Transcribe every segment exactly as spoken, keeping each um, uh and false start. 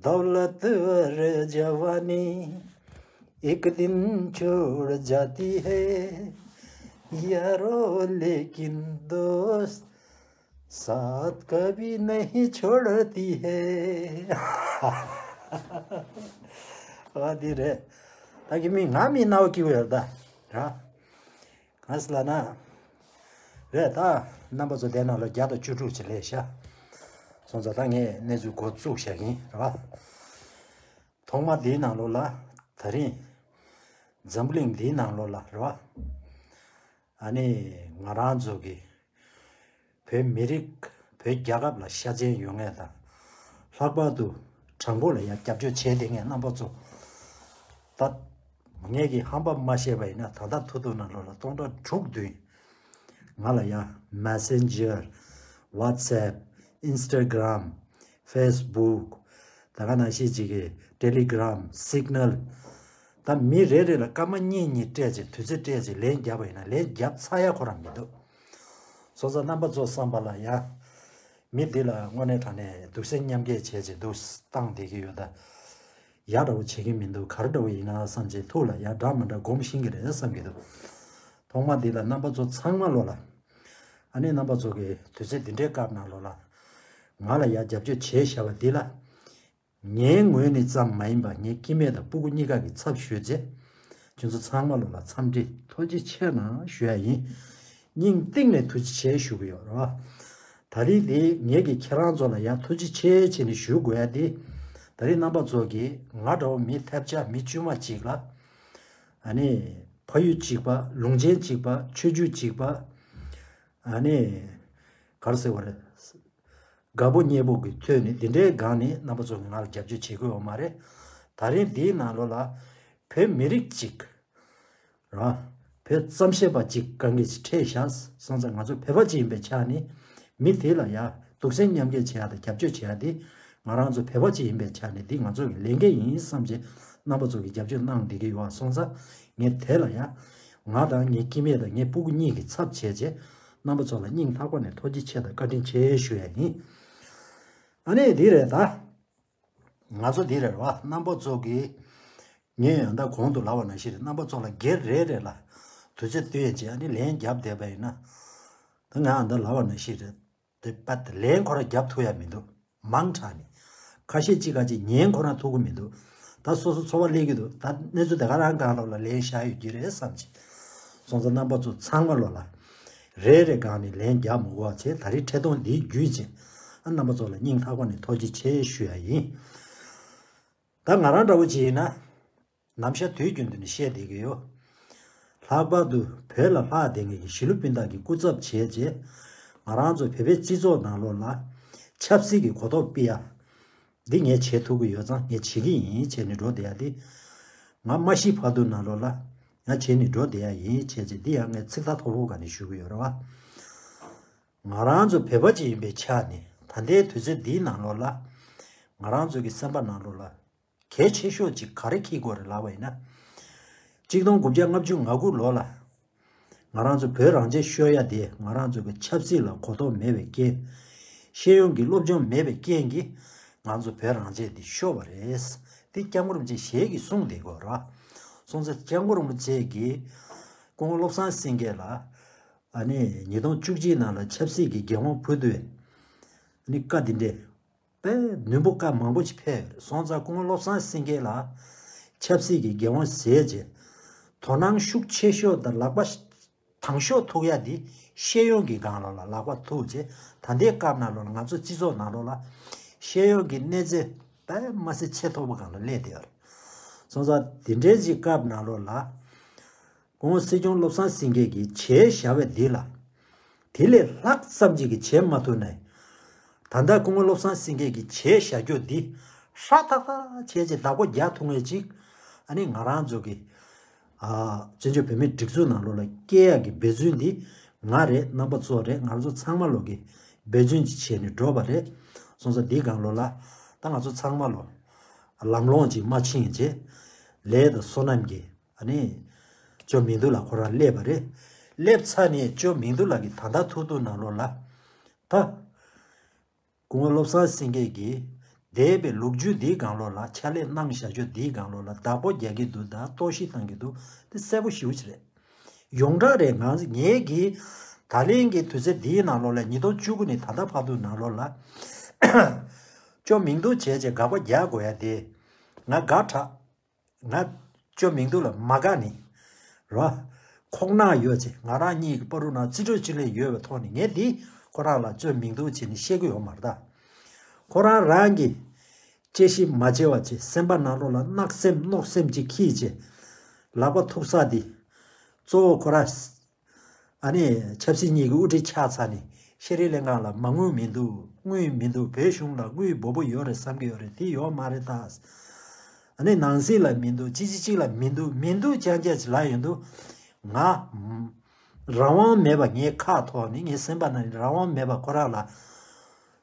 दौलत और जवानी एक दिन छूट जाती है यारो, लेकिन दोस्त साथ कभी नहीं छोड़ती है. ཨ་དེ་རེད། ད་གི་མི་ང་མི་ནའོ་ཀི་ཝེར་ད་ར། གང་ཟེར་ལབ་ན། རེད་ད། རྣམ་པ་ཚོ་དེ་ནང་ལ་བརྒྱ་དང་བཅུ་དྲུག་ཅིག་སླེབས་ཤག་སོང་ཙང་ད་ངས་གནས་ཚུལ་འགོ་བཙུགས་བཞག་གིན་རེད་བ། ཐོག་མ་འདིའི་ནང་ལོགས་ལ་ད་རིང་། འཛམ་བུ་གླིང་འདིའི་ནང་ལོགས་ལ་རེད་བ། ཨ་ནི་ང་རང་ཚོ་གི་བོད་མི་རིགས་བོད་རྒྱལ་ཁབ་ལ་ཤ་ཚན་ཡོད་མཁན་དང་། ལྷག་པར་དུ་དྲང་པོ་ལ་ཡང་རྒྱབ་སྐྱོར་བྱས་བསྡད་མཁན་རྣམ་པ་ཚོ། ད་ངས་ཀྱི་ཧམ་པ་མ་བཤད་པ་ཡིན་ན་ད་ལྟ་ཐུག་ཐུག་ནང་ལོགས་ལ་སྟོང་ཕྲག་དྲུག་བདུན། ང་ལ་ཡང་Messenger, WhatsApp, Instagram, Facebook ད་ག་ནང་བཞིན་ཅིག་གི་Telegram, Signal ད་མི་རེ་རེ་ལ་སྐར་མ་གཉིས་གཉིས་སྤྲད་ཅིག་དུས་ཚོད་སྤྲད་ཅིག་ལན་བརྒྱབ་པ་ཡིན་ན་ལན་བརྒྱབ་ཚར་ཡ་ཁོ་རང་མི་འདུག་སོང་ཙང་རྣམ་པ་ཚོ་བསམ་པ་ལ་ཡང་མི་འདི་ལ་དངོས་གནས་དྲང་གནས་སྡུག་སེམས་མཉམ་སྐྱེད་བྱས་ཅིག་འདུག་བཏང་བསྡད་ཀྱི་ཡོད་ད། ཡག་འདྲ་བོ་བྱེད་ཀྱི་མི་འདུག་ག་རེ་འདྲ་བོ་ཡིན་ན་བསམ་བྱས་ཐུགས་ལ་ཡག་འདྲ་མི་འདྲ་སྒོམ་ཤེས་ཀྱི་རེད་བསམ་གྱི་འདུག་ཐོག་མ་འདི་ལ་རྣམ་པ་ཚོ་ཚང་མ་ལོ་ལ། ཨ་ནི་རྣམ་པ་ཚོ་གི་དུས་ཚོད་འདི་འདྲའི་སྐབས་ནང་ལོ་ལ། ང་ལ་ཡག་རྒྱབ་སྐྱོར་བྱས་བཞག་པ་འདི་ལ། ངའི་ངོས་ནས་ཙམ་མ་ཡིན་པར་ངའི་སྐྱེ་དམན་དང་སྤུ་གུ་གཉིས་ཀ་གི་ཚབ་ཞུས་རྗེས། ཁྱོད་ཚོ་ཚང་མ་ལོ་ལ་འཚམས་འདྲི་ཐུགས་རྗེ་ཆེ་གནང་ཞུ་ཡ་ཡིན། སྙིང་གཏིང་ནས་ཐུགས་རྗེ་ཆེ་ཞུ་གི་ཡོད་རེད་བ། ད་རེས་དེ་ངེད་ཀྱིས་ཁྱེད་རང་ཚོ་ལ་ཡང་ཐུགས་རྗེ་ཆེ་བྱས་ནས་ཞུ་དགོས་ཡ་དེ། ད་རེས་རྣམ་པ་ཚོ་གིས་ང་འདྲ་བོ་མི་ཐེབས་ཆག་མི་དཀྱུས་མ་ཅིག་ལ། ཨ་ནི། ཕ་ཡུལ་གཅིག་པ། ལུང་ཆེན་གཅིག་པ། ཆོས་བརྒྱུད་གཅིག་པ། ཨ་ནི། ག་རེ་ཟེར་བ་རེད། དགའ་པོ་ཉེ་པོ་གི་ཐོག་ནས་འདི་འདྲའི་སྒང་ནས་རྣམ་པ་ཚོ་གིས་ང་ལ་རྒྱབ་སྐྱོར་བྱེད་ཀྱི་ཡོད་མ་རེད། ད་རིང་འདིའི་ནང་ལོགས་ལ་བོད་མི་རིགས་གཅིག་ར། བོད་ཙམ་ཤེས་པ་གཅིག་དཀའ་ངལ་ཅིག་འཕྲད་བཞག་སོང་ཙང་ང་ཚོ་བོད་པ་གཅིག་ཡིན་པའི་ཆ་ནས་མི་དེ་ལ་ཡ་སྡུག་སེམས་མཉམ་སྐྱེད་བྱེད་ཡ་དང་རྒྱབ་སྐྱོར་བྱེད་ཡ་དེ་ང་རང་ཚོ་བོད་པ་གཅིག་ཡིན་པའི་ཆ་ནས་འདི་ང་ཚོ་གི་ལས་འགན་ཡིན་བསམ་བྱས་རྣམ་པ་ཚོ་གིས་རྒྱབ་སྐྱོར་གནང་བསྡད་ཀྱི་ཡོད་སོང་ཙང་ངས་དེ་ལ་ཡ་ང་དང་ངའི་སྐྱེ་དམན་དང་ངའི་སྤུ་གུ་གཉིས་ཀྱི་ཚབ་བྱས་བྱས་རྣམ་པ་ཚོ་ལ་སྙིང་ཐག་པ་ནས་ཐུགས་རྗེ་ཆེ་དང་བཀའ་དྲིན་ཆེ་ཞུ་ཡ་ཡིན། ཨ་ནི་འདི་རེད་ད། ང་ཚོ་འདི་རེད་བ་རྣམ་པ་ཚོ་གིས། ངས་ཡང་ད་གོང་དུ་ལབ་པ་ནང་བཞིན་རེད། རྣམ་པ་ཚོ་ལ་སྒེར་རེ་རེ་ལ་དུས་ཚོད་བཏོན་བྱས་ཨ་ནི་ལན་བརྒྱབ་བསྡད་པ་ཡིན་ན། ད་ང་ཡང་ད་ལབ་པ་ནང་བཞིན་རེད། དེ་པད་ལན་ཁོ་རང་བརྒྱབ་ཐུབ་ཡ་མི་འདུག་མང་དྲགས་ནས། ཁ་ཤས་གཅིག་ཁ་ཅིག་ཉན་ཁོ་རང་ཐུབ་ཀྱི་མི་འདུག་ད་སོ་སོ་འཚོ་བ་སླེབས་ཀྱི་འདུག་ད་གནས་ཚུལ་དེ་ག་རང་སྒང་ལོགས་ལ་ལན་བཞག་ཡོད་ཀྱི་རེད་བསམ་གྱི། སོང་ཙང་རྣམ་པ་ཚོ་ཚང་མ་ལོ་ལ། རེ་རེ་སྒང་ནས་ལན་རྒྱག་མི་དགོས་པ་བྱས་ད་རེས་འཕྲལ་གཏོང་འདི་བརྒྱུད་ཅིང་ཨ་རྣམ་པ་ཚོ་ལ་སྙིང་ཐག་པ་ནས་ཐུགས་རྗེ་ཆེ་ཞུ་ཡ་ཡིན། ད་ང་རང་འདྲ་བོ་ཅིག་ཡིན་ན། ནམ་ཞག་དུས་རྒྱུན་དུ་ནས་བཤད་བསྡད་ཀྱི་ཡོད། ལྷག་པར་དུ་བོད་ལ་ལྷག་བསྡད་མཁན་གྱི་གཞིས་ལུས་སྤུན་ཟླ་གི་སྐུ་ཚབ་བྱས་རྗེས་ང་རང་ཚོ་བོད་པའི་སྤྱི་ཚོགས་ནང་ལོགས་ལ་ཆབ་སྲིད་ཀྱི་གོ་རྟོགས་སྤེལ་ཡ། འདི་ངས་བྱེད་ཐུབ་ཀྱི་ཡོད་ཙང་ངས་བྱེད་ཀྱི་ཡིན་བྱས་ནས་འགྲོ་བསྡད་ཡ་འདི། ང་མ་ཤི་བར་དུ་ནང་ལོགས་ལ་ང་བྱས་ནས་འགྲོ་བསྡད་ཡ་ཡིན་བྱས་རྗེས་འདི་ཡང་ངས་ཚིག་ཐག་མཐོ་པོ་སྒང་ནས་ཞུ་གི་ཡོད་རེད་བ། ང་རང་ཚོ་བོད་པ་ཅིག་ཡིན་པའི་ཆ་ནས་ད་ལྟའི་དུས་ཚོད་འདིའི་ནང་ལོགས་ལ་ང་རང་ཚོ་གི་སེམས་པ་ནང་ལོགས་ལ་གལ་ཆེ་ཤོས་ཅིག་ག་རེ་འཁྱེར་དགོས་རེད་ལབ་པ་ཡིན་ན། གཅིག་སྟོང་དགུ་བརྒྱ་ལྔ་བཅུ་ང་དགུ་ལོ་ལ་ང་རང་ཚོ་བོད་རང་བཙན་ཤོར་ཡ་དེ་ང་རང་ཚོ་གི་ཆབ་སྲིད་ལ་གོ་རྟོགས་མེད་པའི་རྐྱེན། ཤེས་ཡོན་གྱི་སློབ་སྦྱོང་མེད་པའི་རྐྱེན་གྱིས་ང་ཚོ་བོད་རང་བཙན་དེ་ཤོར་བ་རེད། དེ་སྐྱབས་མགོན་རིན་པོ་ཆེ་ཞལ་གྱིས་གསུངས་བསྡད་ཡོད་རེད། སོང་ཙང་སྐྱབས་མགོན་རིན་པོ་ཆེ་གིས་སྐུ་ངོ་བློ་བཟང་སེང་གེ་ལ། ཨ་ནི་ཉིས་སྟོང་བཅུ་གཅིག་ནང་ལ་ཆབ་སྲིད་ཀྱི་འགན་དབང་ཕུལ་དུས། ཨ་ནི་བཀའ་འདི་འདྲས། དཔེ་ནུས་པ་བཀའ་མང་པོ་ཞིག་ཕེབས་ཡོད་རེད། སོང་ཙང་སྐུ་ངོ་བློ་བཟང་སེང་གེ་ལ་ཆབ་སྲིད་ཀྱི་འགན་དབང་བཞེས་རྗེས། དོ་སྣང་ཤུགས་ཆེ་ཤོས་དང་ལག་པ་དང་ཤོས་ཐུག་ཡ་འདི་ཤེས་ཡོན་གྱི་སྒང་ལ་ལ་ལག་པ་ཐུག་རྗེས་ད་ལྟའི་སྐབས་ནང་ལོགས་ལ་ང་ཚོ་སྤྱི་ཚོགས་ནང་ལོགས་ལ་ཤེས་ཡོན་གྱི་གནས་ཚད་དཔེ་མ་སྲིད་ཆེས་མཐོ་པོ་སྒང་ལ་སླེབས་བསྡད་ཡོད་རེད། སོང་ཙང་དེ་འདྲའི་ཅིག་སྐབས་ནང་ལོགས་ལ། སྐུ་ངོ་སྲིད་སྐྱོང་བློ་བཟང་སེང་གེ་གིས་བྱས་བཞག་པའི་འདི་ལ། དེ་ལས་ལྷག་ཙམ་ཅིག་གིས་བྱས་མ་ཐུབ་ནའི། ད་ལྟ་སྐུ་ངོ་བློ་བཟང་སེང་གེ་གིས་བྱས་བཞག་རྒྱུ་འདི། ཧྲ་ཐག་ཐག་བྱས་ཅིག་བདག་པོ་རྒྱག་ཐུབ་ངེས་ཅིག་ཨ་ནི་ང་རང་ཚོ་གི། ཨ། བཙན་བྱོལ་བོད་མིའི་སྒྲིག་འཛུགས་ནང་ལོགས་ལ་སྐྱེལ་ཡག་གི་འབད་བརྩོན་འདི། ང་རེད། རྣམ་པ་ཚོ་རེད། ང་རང་ཚོ་ཚང་མ་ལོག་གི་འབད་བརྩོན་ཅིག་བྱས་ནས་འགྲོ་བ་རེད། སོང་ཙང་འདིའི་སྒང་ལོགས་ལ། ད་ང་ཚོ་ཚང་མ་ལོག་ལམ་ལྷོང་ཅིག་མ་ཕྱིན་རྗེས། ལས་དང་བསོད་ནམས་ཀྱི། ཨ་ནི། ཇོ་མིང་རྡོར་ལགས་ཁོ་རང་སླེབས་པ་རེད། སླེབས་ཚར་ནས་ཇོ་མིང་རྡོར་ལགས་ཀྱིས་ད་ལྟ་ཐུག་ཐུག་ནང་ལོགས་ལ། ད། སྐུ་ངོ་བློ་བཟང་སེང་གེ་གིས། འདས་པའི་ལོ་རྒྱུས་འདིའི་སྒང་ལོགས་ལ། ཕྱག་ལས་གནང་བཞག་ཆོག་འདིའི་སྒང་ལོགས་ལ་བདག་པོ་རྒྱག་གི་འདུག་ད་གཏོར་བཤིག་བཏང་གི་འདུག་དེ་གསལ་པོ་ཞེ་པོ་ཅིག་རེད། ཡོངས་གྲགས་རེད། ང་ངེད་ཀྱིས་ད་ལན་གྱི་དུས་ཚོད་འདིའི་ནང་ལོགས་ལ། ཉིས་སྟོང་བཅུ་དགུ་ནས་ད་ལྟ་བར་དུ་ནང་ལོགས་ལ་ཅོ་མིང་རྡུང་བྱས་བྱས་དགག་པ་རྒྱག་དགོས་ཡ་དེ་ང་དགའ་དྲགས། ང་ཅོ་མིང་རྡུང་ལ་མ་དགའ་ནི་རོ། ཁོག་ནག་ཡོད་ཅེ། ང་རང་གཉིས་ཀྱི་བར་དུ་ན་རྩིས་སྤྲོད་ཅིག་ལས་ཡོད་པའི་ཐོག་ནས་ངས་འདི་ཁོ་རང་ལ་ཅོ་མིང་རྡུང་བྱས་ནས་བཤད་གི་ཡོད་མ་རེད་ད། ཁོ་རང་རང་གིས་དཔྱད་ཞིབ་མ་བྱས་པ་བྱས། སེམས་པ་ནང་ལོགས་ལ་གནག་སེམས་གནོད་སེམས་ཅིག་འཁྱེར་བྱས། ལག་པ་ཐུག་ས་འདི་གཙོ་བོ་ཁོ་རང་། ཨ་ནི་ཆབ་སྲིད་གཉིས་ཀྱི་དབུ་ཁྲིད་ཆགས་ཚར་ནས་ཤེས་རིག་ལྷན་ཁང་ལ་མ་དངུལ་མི་འདུག་དངུལ་མི་འདུག་བོད་གཞུང་ལ་དངུལ་སྦོམ་པོ་ཡོད་རེད་བསམ་གྱི་ཡོད་རེད། དེ་ཡོད་མ་རེད་ད། ཨ་ནི་ནང་སྲིད་ལ་མི་འདུག་གཅིག་གཅིག་གཅིག་ལ་མི་འདུག་མི་འདུག་རྐྱང་རྐྱང་ཅིག་ལབ་ཡོང་དུས། ང་རང་དབང་མེད་པ། ངའི་ཁ་ཐོག་ནས་ངའི་སེམས་པ་ནང་ནས་རང་དབང་མེད་པ་ཁོ་རང་ལ།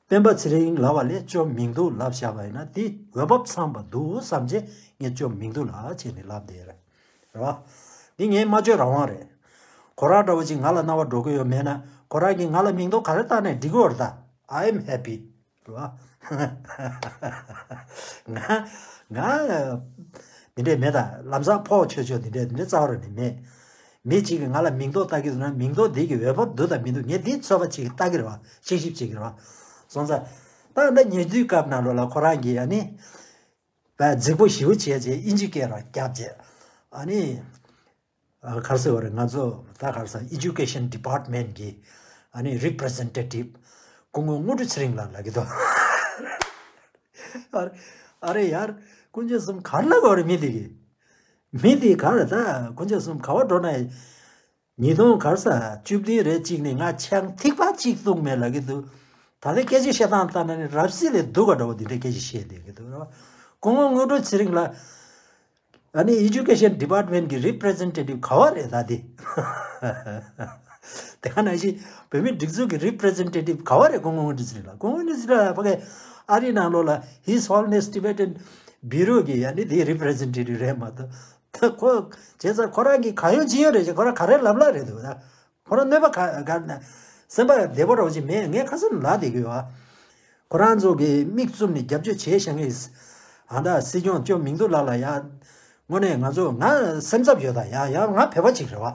སྤེན་པ་ཚེ་རིང་ལབ་པ་ལས་ཅོ་མིང་རྡུང་ལབ་བཞག་པ་ཡིན་ན་དེ་འོས་བབ་ཚང་བ་འདུག་བསམ་བྱས་ངས་ཅོ་མིང་རྡུང་ལབ་བྱས་ནས་ལབ་བསྡད་རེད། རེད་བ། འདི་ངའི་སྨྲ་བརྗོད་རང་དབང་རེད། ཁོ་རང་འདྲ་བོ་ཅིག་ང་ལ་རྣ་བ་འགྲོ་གི་ཡོད་མེད་ན། ཁོ་རང་གིས་ང་ལ་མིང་རྡུང་ག་རེ་བཏང་ནས་འགྲིག་གི་ཡོད་རེད་ད། I am happy། རེད་བ། ང་ང་འདི་འདྲས་མེད་ད། ལམ་སང་ཕོག་ཆོད་ཆོད་འདི་འདྲས་འདི་འདྲས་རྩ་བ་རུ་ནས་མེད། མི་གཅིག་གིས་ང་ལ་མིང་རྡུང་བཏང་གི་འདུག་ན། མིང་རྡུང་འདི་གི་འོས་བབ་འདུག་དང་མི་འདུག་ངས་འདི་ཚོད་པ་ཅིག་ལྟ་གི་རེད་བ། དཔྱད་ཞིབ་བྱེད་ཀྱི་རེད་བ། སོང་ཙང་། ད་ད་ཉེ་དུས་སྐབས་ནང་ལོགས་ལ་ཁོ་རང་གིས་ཨ་ནི། པ་རྫིག་པོ་ཞེ་པོ་བྱས་བྱས་ཨིན་ཇི་སྐད་རང་རྒྱབ་བྱས། ཨ་ནི། ཨ། ག་རེ་ཟེར་བ་རེད། ང་ཚོ་ད་ག་རེ་ཟེར། Education Department གི་ཨ་ནི་Representative སྐུ་ངོ་དངོས་གྲུབ་ཚེ་རིང་ལགས་ལབ་ཀྱི་འདུག་ཨ་རེ་ཨ་རེ་ཡར་དཀོན་མཆོག་གསུམ་ག་རེ་ལབ་དགོས་རེད། མི་དེ་གིས། མི་དེ་ག་རེ་ད་དཀོན་མཆོག་གསུམ་ག་པར་འགྲོ་ན། ཉིས་སྟོང་ག་རེ་ཟེར། བཅུ་བདུན་རེ་གཅིག་ནས་ང་ཆང་ཐིགས་པ་གཅིག་བཏུང་མེད་ལབ་ཀྱི་འདུག་ད་ལྟ་སྐད་ཆ་བཤད་སྟངས་ལྟར་ན་ནི་རབ་གསལ་ལས་སྡུག་ག་འདྲ་བོ་དེ་འདྲའི་སྐད་ཆ་བཤད་བསྡད་ཀྱི་འདུག་རེད་བ། སྐུ་ངོ་དངོས་གྲུབ་ཚེ་རིང་ལགས། ཨ་ནི་Education Department གི་Representative ག་པར་རེད་ད་དེ། དེ་ག་ནང་བཞིན་བོད་མིའི་སྒྲིག་འཛུགས་ཀྱི་Representative ག་པར་རེད། སྐུ་ངོ་དངོས་གྲུབ་ཚེ་རིང་ལགས། སྐུ་ངོ་དངོས་གྲུབ་ཚེ་རིང་ལགས་ཕ་གི་ཨ་རིའི་ནང་ལོགས་ལ་His Holiness Tibetan Bureau གི་ཨ་ནི་དེའི་Representative རེད་མ་གཏོགས། ད་ཁོ་བྱས་ཙང་ཁོ་རང་གིས་གང་ཡོང་ཅི་ཡོང་རེད་ཅེས་ཁོ་རང་ག་རེ་ལབ་ལབ་རེད་འདུག་ད། ཁོ་རང་གནོད་པ་ག་ག་སེམས་པ་བདེ་པོ་འདྲ་བོ་ཅིག་མེད། ངས་ཁ་སང་ལབ་བསྡད་ཀྱི་ཡོད། ཁོ་རང་ཚོ་གིས་མིག་བཙུམ་ནས་རྒྱབ་སྐྱོར་བྱས་བཞག་མཁན། ཨ་ད་སྲིད་སྐྱོང་ཅོ་མིང་རྡུང་ལགས་ལ་ཡ། དངོས་གནས་ང་ཚོ་ང་སེམས་འཚབ་ཡོད་ད། ཡ་ཡ་ང་བོད་པ་ཅིག་རེད་བ།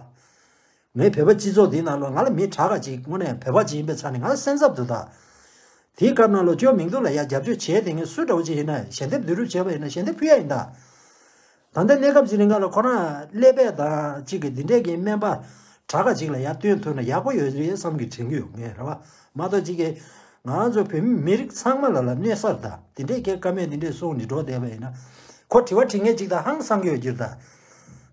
ངའི་བོད་པ་སྤྱི་ཚོགས་འདིའི་ནང་ལོགས་ང་ལ་མི་དྲག་ག་ཅིག་དངོས་གནས་བོད་པ་ཅིག་ཡིན་པའི་ཆ་ནས་ང་ལ་སེམས་འཚབ་འདུག་ད། དེའི་སྐབས་ནང་ལོགས་ཅོ་མིང་རྡུང་ལ་ཡ་རྒྱབ་སྐྱོར་བྱས་བསྡད་མཁན་སུ་འདྲ་བོ་ཅིག་ཡིན་ན་ཞལ་འདེབས་བསྡུ་རུབ་བྱས་པ་ཡིན་ན་ཞལ་འདེབས་ཕུལ་ཡ་ཡིན་ད། ད་ལྟ་གནས་སྐབས་ཅིག་རིང་ག་ལ་ཁོ་རང་ཀླད་པ་དང་གཅིག་གི་འདི་འདྲས་ཀྱི་སྨན་པ་དྲག་ག་ཅིག་ལ་ཡར་བསྟེན་ཐུབ་ན་ཡག་པོ་ཡོད་རེད་བསམ་གི་དྲན་གི་ཡོད་ངས་རེད་བ། མ་གཏོགས་གཅིག་གི་ང་ཚོ་བོད་མི་མི་རིགས་ཚང་མ་ལ་ལ་གནོད་ས་རེད་ད། འདི་འདྲས་ཀྱི་བཀའ་མོལ་འདི་འདྲས་གསུངས་ནས་འགྲོ་བསྡད་པ་ཡིན་ན། ཁོ་དྲི་བ་དྲི་མཁན་ཅིག་དང་ཧང་སང་གི་ཡོད་རྒྱུ་རེད་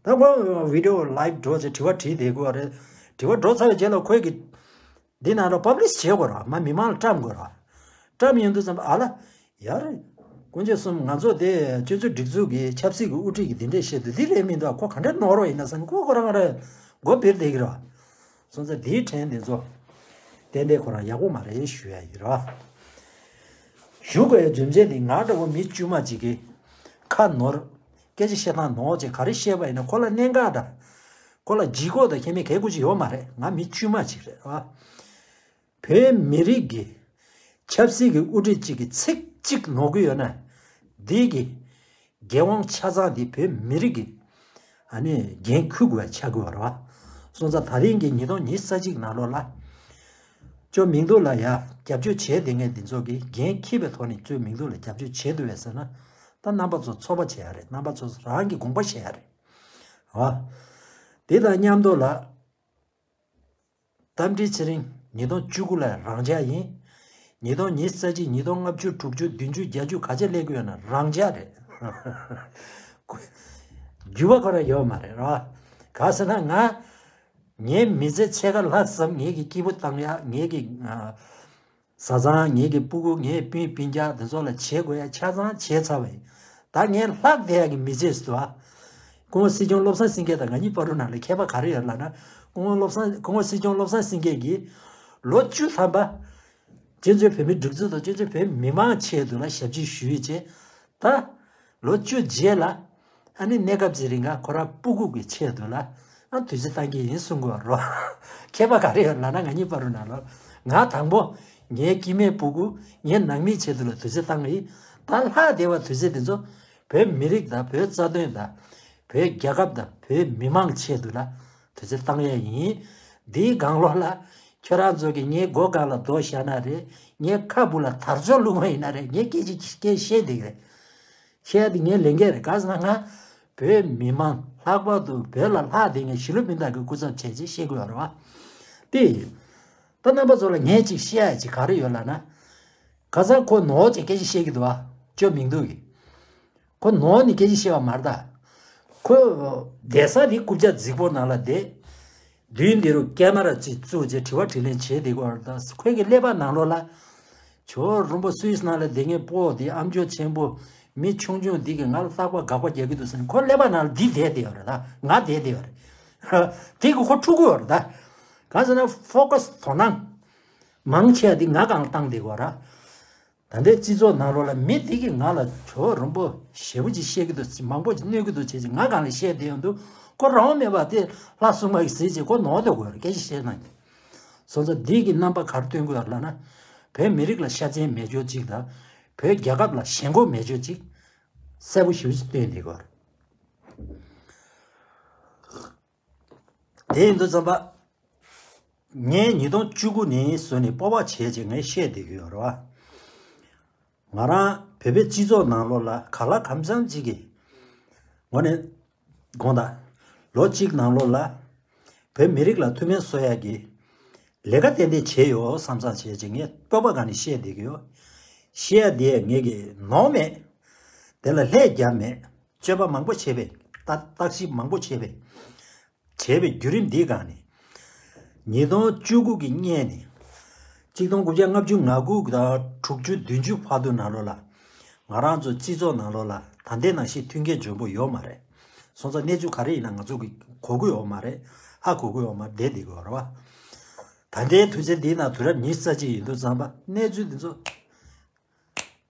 ད། ད་ཁོ་video live འགྲོ་ཚེ་དྲི་བ་དྲིས་བསྡད་དགོས་རེད། དྲི་བ་འགྲོ་ཚར་བའི་རྗེས་ལ་ཁོས་གི་འདི་ནང་ལ་publish བྱེད་དགོས་ར། མ་མི་མང་ལ་བཀྲམ་དགོས་ར། བཀྲམ་ཡོང་དུས་ཙམ་པ་ཨ་ལ། ཡ་རེད། དཀོན་མཆོག་གསུམ་ང་ཚོ་དེ་སྤྱི་ཚོགས་སྒྲིག་འཛུགས་ཀྱི་ཆབ་སྲིད་ཀྱི་དབུ་ཁྲིད་ཀྱི་འདི་འདྲས་བཤད་དུས་འདི་རེད་མི་འདུག་ཁོ་ག་འདྲ་ནོར་བ་ཡིན་ན་བསམ་ཁོ་ཁོ་རང་རེད། མགོ་སྦིར་བསྡད་ཀྱི་ར། སོང་ཙང་འདིའི་ཕྲན་འདི་ཚོ་ཏན་ཏན་ཁོ་རང་ཡག་པོ་མ་རེད་ཞུ་ཡ་ཡིན་ར། ཞུ་དགོས་ཡ་རྒྱུ་མཚན་འདི་ང་འདྲ་བོ་མི་དཀྱུས་མ་ཅིག་གིས་ཁ་ནོར། སྐད་ཆ་བཤད་སྟངས་ནོར་བྱས་ག་རེ་བཤད་པ་ཡིན་ན་ཁོ་ལ་གནད་འགག་འདྲ། ཁོ་ལ་ལྗིད་ཁོག་དང་ཁྱད་མེད་གལ་དགོས་ཀྱི་ཡོད་མ་རེད། ང་མི་དཀྱུས་མ་ཅིག་རེད་བ། བོད་མི་རིགས་ཀྱི་ཆབ་སྲིད་ཀྱི་དབུ་ཁྲིད་ཅིག་གིས་ཚིག་གཅིག་ནོར་གྱི་ཡོད་ན། འདི་གི་འགན་དབང་ཆ་ཚང་འདི་བོད་མི་རིགས་ཀྱི་ཨ་ནི་འགན་འཁུར་དགོས་ཡ་ཆགས་ཀྱི་ཡོད་རེད་བ། སོང་ཙང་ད་རིང་གི་ཉིས་སྟོང་ཉི་ཤུ་རྩ་གཅིག་ནང་ལོགས་ལ་ཅོ་མིང་རྡུང་ལ་ཡ་རྒྱབ་སྐྱོར་བྱས་བསྡད་མཁན་འདི་ཚོ་གིས་འགན་འཁྱེར་བའི་ཐོག་ནས་ཅོ་མིང་རྡུང་ལ་རྒྱབ་སྐྱོར་བྱས་འདུག་བས་ཟེར་ན། ད་རྣམ་པ་ཚོ་ཚོད་དཔག་བྱེད་ཡ་རེད། རྣམ་པ་ཚོ་རང་གི་དགོངས་པ་བཞེས་ཡ་རེད་བ། དེ་དང་མཉམ་དུ་ལ། རྟ་མགྲིན་ཚེ་རིང་ཉིས་སྟོང་བཅུ་དགུ་ལ་རང་འཇགས་ཡིན། ཉིས་སྟོང་ཉི་ཤུ་རྩ་གཅིག་ཉིས་སྟོང་ལྔ་བཅུ་དྲུག་ཅུ་བདུན་ཅུ་བརྒྱད་ཅུ་ག་ཚད་སླེབས་ཀྱི་ཡོད་ན་རང་འཇགས་རེད། འགྱུར་བ་ཁོ་རང་ཡོད་མ་རེད་ར། ག་ཟེར་ན་ང་ངའི་མི་ཚེ་ཕྱེད་ཀ་ལྷག་ཙམ་ངེད་ཀྱི་སྐྱིད་པོ་བཏང་ཡ། ངེད་ཀྱི་ཨ། བཟའ་ཚང་། ངེད་ཀྱི་སྤུ་གུ། ངའི་སྤུན་སྤུན་ཀྱག་དེ་ཚོ་ལ་བྱེད་དགོས་ཡ་ཆ་ཚང་བྱས་ཚར་བ་ཡིན། ད་ངས་ལྷག་བསྡད་ཡ་གི་མི་ཚེ་ཟེར་བ། སྐུ་ངོ་སྲིད་སྐྱོང་བློ་བཟང་སེང་གེ་དང་ང་གཉིས་བར་དུ་ནང་ལ་ཁྱད་པར་ག་རེ་ཡོད་ལབ་ན། སྐུ་ངོ་བློ་བཟང་། སྐུ་ངོ་སྲིད་སྐྱོང་བློ་བཟང་སེང་གེ་གིས་ལོ་བཅུ་ཐམ་པ་སྤྱི་ཚོགས་བོད་མི་སྒྲིག་འཛུགས་དང་སྤྱི་ཚོགས་བོད་མི་མང་ཆེད་དུ་ལ་ཞབས་ཕྱི་ཞུས་བྱས། ད་ལོ་བཅུ་རྗེས་ལ་ཨ་ནི་གནས་སྐབས་ཅིག་རིང་ང་ཁོ་རང་སྤུ་གུ་གི་ཆེད་དུ་ལ་ཨ་དུས་ཚོད་བཏང་གི་ཡིན་གསུང་གི་ཡོད་རོ། ཁྱད་པར་ག་རེ་ཡོད་ལབ་ན་ང་གཉིས་བར་དུ་ནང་ལ་ང་དང་པོ་ངའི་སྐྱེ་དམན་སྤུ་གུ་ངའི་ནང་མིའི་ཆེད་དུ་ལ་དུས་ཚོད་བཏང་གི་ཡིན། ད་ལྷག་བསྡད་པ་དུས་ཚོད་དེ་ཚོ་བོད་མི་རིགས་དང་བོད་རྩ་དོན་དང་བོད་རྒྱལ་ཁབ་དང་བོད་མི་མང་ཆེད་དུ་ལ་དུས་ཚོད་བཏང་ཡ་ཡིན། འདིའི་སྒང་ལོགས་ལ་ཁྱོད་རང་ཚོ་གིས་ངའི་མགོ་སྒང་ལ་རྡོ་བཞག་ན་རེད། ངའི་ཁ་སྦུག་ལ་དར་ལྕོག་བླུགས་པ་ཡིན་ན་རེད། ངས་སྐད་ཅིག་སྐད་བཤད་བསྡད་ཀྱི་རེད། བཤད་ཡ་དེ་ངའི་ལས་འགན་རེད། ག་ཟེར་ན་ང་བོད་མི་མང་ལྷག་པར་དུ་བོད་ལ་ལྷག་བསྡད་མཁན་གཞིས་ལུས་སྤུན་ཟླ་གི་སྐུ་ཚབ་བྱས་ཅིག་བཤད་དགོས་པ་རེད་བ། དེ་ཡིན། ད་རྣམ་པ་ཚོ་ལ་ངས་ཅིག་བཤད་ཡ་ཅིག་ག་རེ་ཡོད་ལབ་ན། ཁ་སང་ཁོ་ནོར་ཅིག་སྐད་ཆ་བཤད་ཀྱི་འདུག་བ། ཅོ་མིང་འདུག་གི། ཁོ་ནོར་ནི་སྐད་ཆ་བཤད་པ་མ་རེད་ད། ཁོ་བསྡད་ས་དེ་རྐུབ་བཀྱག་རྫིག་པོ་ནང་ལ་བསྡད། མདུན་དེ་རུ་ཀེ་མ་ར་ཅིག་བཙུགས་བྱས་དྲི་བ་དྲིས་ལན་བྱེད་བསྡད་ཀྱི་ཡོད་རེད་ད། ཁོའི་གི་ཀླད་པ་ནང་ལོགས་ལ། ཇོ་རོང་པོ་སུད་སི་ནང་ལ་བསྡད་མཁན་སྤོ་དེ་ཨ་མཆོག་ཆེན་པོ་མི་ཆུང་ཆུང་འདི་གིས་ང་ལ་རྟག་པར་དགག་པ་རྒྱག་གི་འདུག་ཟེར་ནས་ཁོ་ཀླད་པ་ནང་ལ་འདི་བསྡད་བསྡད་ཡོད་རེད་ད། ང་བསྡད་བསྡད་ཡོད་རེད། དེ་གིས་ཁོ་འཁྲུག་གི་ཡོད་རེད་ད། གང་ཟེར་ན་ཕོ་ཀ་སི་དོ་སྣང་མང་ཆེ་བ་འདི་ང་སྒང་ལ་བཏང་བསྡད་ཀྱི་ཡོད་རེད། ད་ལྟའི་སྤྱི་ཚོགས་ནང་ལོགས་ལ་མི་འདི་གིས་ང་ལ་ཇོ་རོང་པོ་ཞེ་པོ་ཅིག་བཤད་ཀྱི་འདུག་མང་པོ་ཅིག་གནོད་ཀྱི་འདུག་བྱས་ཅིག་ང་སྒང་ལ་བཤད་བསྡད་ཡོང་དུས་ཁོ་རང་དབང་མེད་པ་དེ་ལྷ་སྲུང་མ་གིས་ཟེར་བྱས་ཁོ་ནོར་བསྡད་དགོས་རེད། སྐད་ཆ་བཤད་ན་སོང་ཙང་འདི་གི་རྣམ་པ་ག་རེ་སྟོན་དགོས་ལབ་ན། བོད་མི་རིགས་ལ་ཤ་ཚན་མེད་ཆོག་ཅིག་དང་བོད་རྒྱལ་ཁབ་ལ་ཞེན་ཁོག་མེད་ཆོག་ཅིག་གསལ་པོ་ཞེ་པོ་ཅིག་སྟོན་བསྡད་དགོས་རེད། དེ་ཡིན་དུས་ཙམ་པ། ངས་ཉིས་སྟོང་བཅུ་དགུ་ནས་བཟུང་ནས་སྤོབས་པ་བྱས་བྱས་ངས་བཤད་བསྡད་ཀྱི་ཡོད་རེད་བ། ང་རང་བོད་པའི་སྤྱི་ཚོགས་ནང་ལོགས་ལ་གང་ལ་གང་འཚམ་ཅིག་གི་ངོས་ནས་དགོངས་དག་ལོ་གཅིག་ནང་ལོགས་ལ་བོད་མི་རིགས་ལ་ཐུགས་ཕན་གསོ་ཡག་གི་ལས་ཀ་ཏན་ཏན་བྱས་ཡོད་བསམ་བསམ་བྱས་བྱས་ངས་སྤོབས་པ་སྒང་ནས་བཤད་བསྡད་ཀྱི་ཡོད། བཤད་ཡ་དེ་ངས་ཀྱི་ནོར་མེད། དེ་ལ་ལྷད་རྒྱབ་མེད། སྤྱོད་པ་མང་པོ་བྱས་པས་ད་བརྟག་ཞིབ་མང་པོ་བྱས་པས། བྱས་པའི་བརྒྱུད་རིམ་འདིའི་སྒང་ནས། ཉིས་སྟོང་བཅུ་དགུ་གི་སྔས་ནས། ཆིག་སྟོང་དགུ་བརྒྱ་ལྔ་བཅུ་ང་དགུ་དང་དྲུག་ཅུ་བདུན་ཅུ་བར་དུ་ནང་ལོགས་ལ། ང་རང་ཚོ་སྤྱི་ཚོགས་ནང་ལོགས་ལ་ད་ལྟའི་ནང་བཞིན་མཐུན་རྐྱེན་འཇོན་པོ་ཡོད་མ་རེད། སོང་ཙང་གནས་ཚུལ་ག་རེ་ཡིན་ན་ང་ཚོ་གི་གོ་གི་ཡོད་མ་རེད། ཧ་གོ་གི་ཡོད་མ་རེད། བསྡད་བསྡད་ཀྱི་ཡོད་རེད་བ། ད་ལྟའི་དུས་ཚོད་འདིའི་ནང་དུས་རབས་ཉི་ཤུ་རྩ་གཅིག་ཡིན་དུས་ཙམ་པ་གནས་ཚུལ་འདི་ཚོ།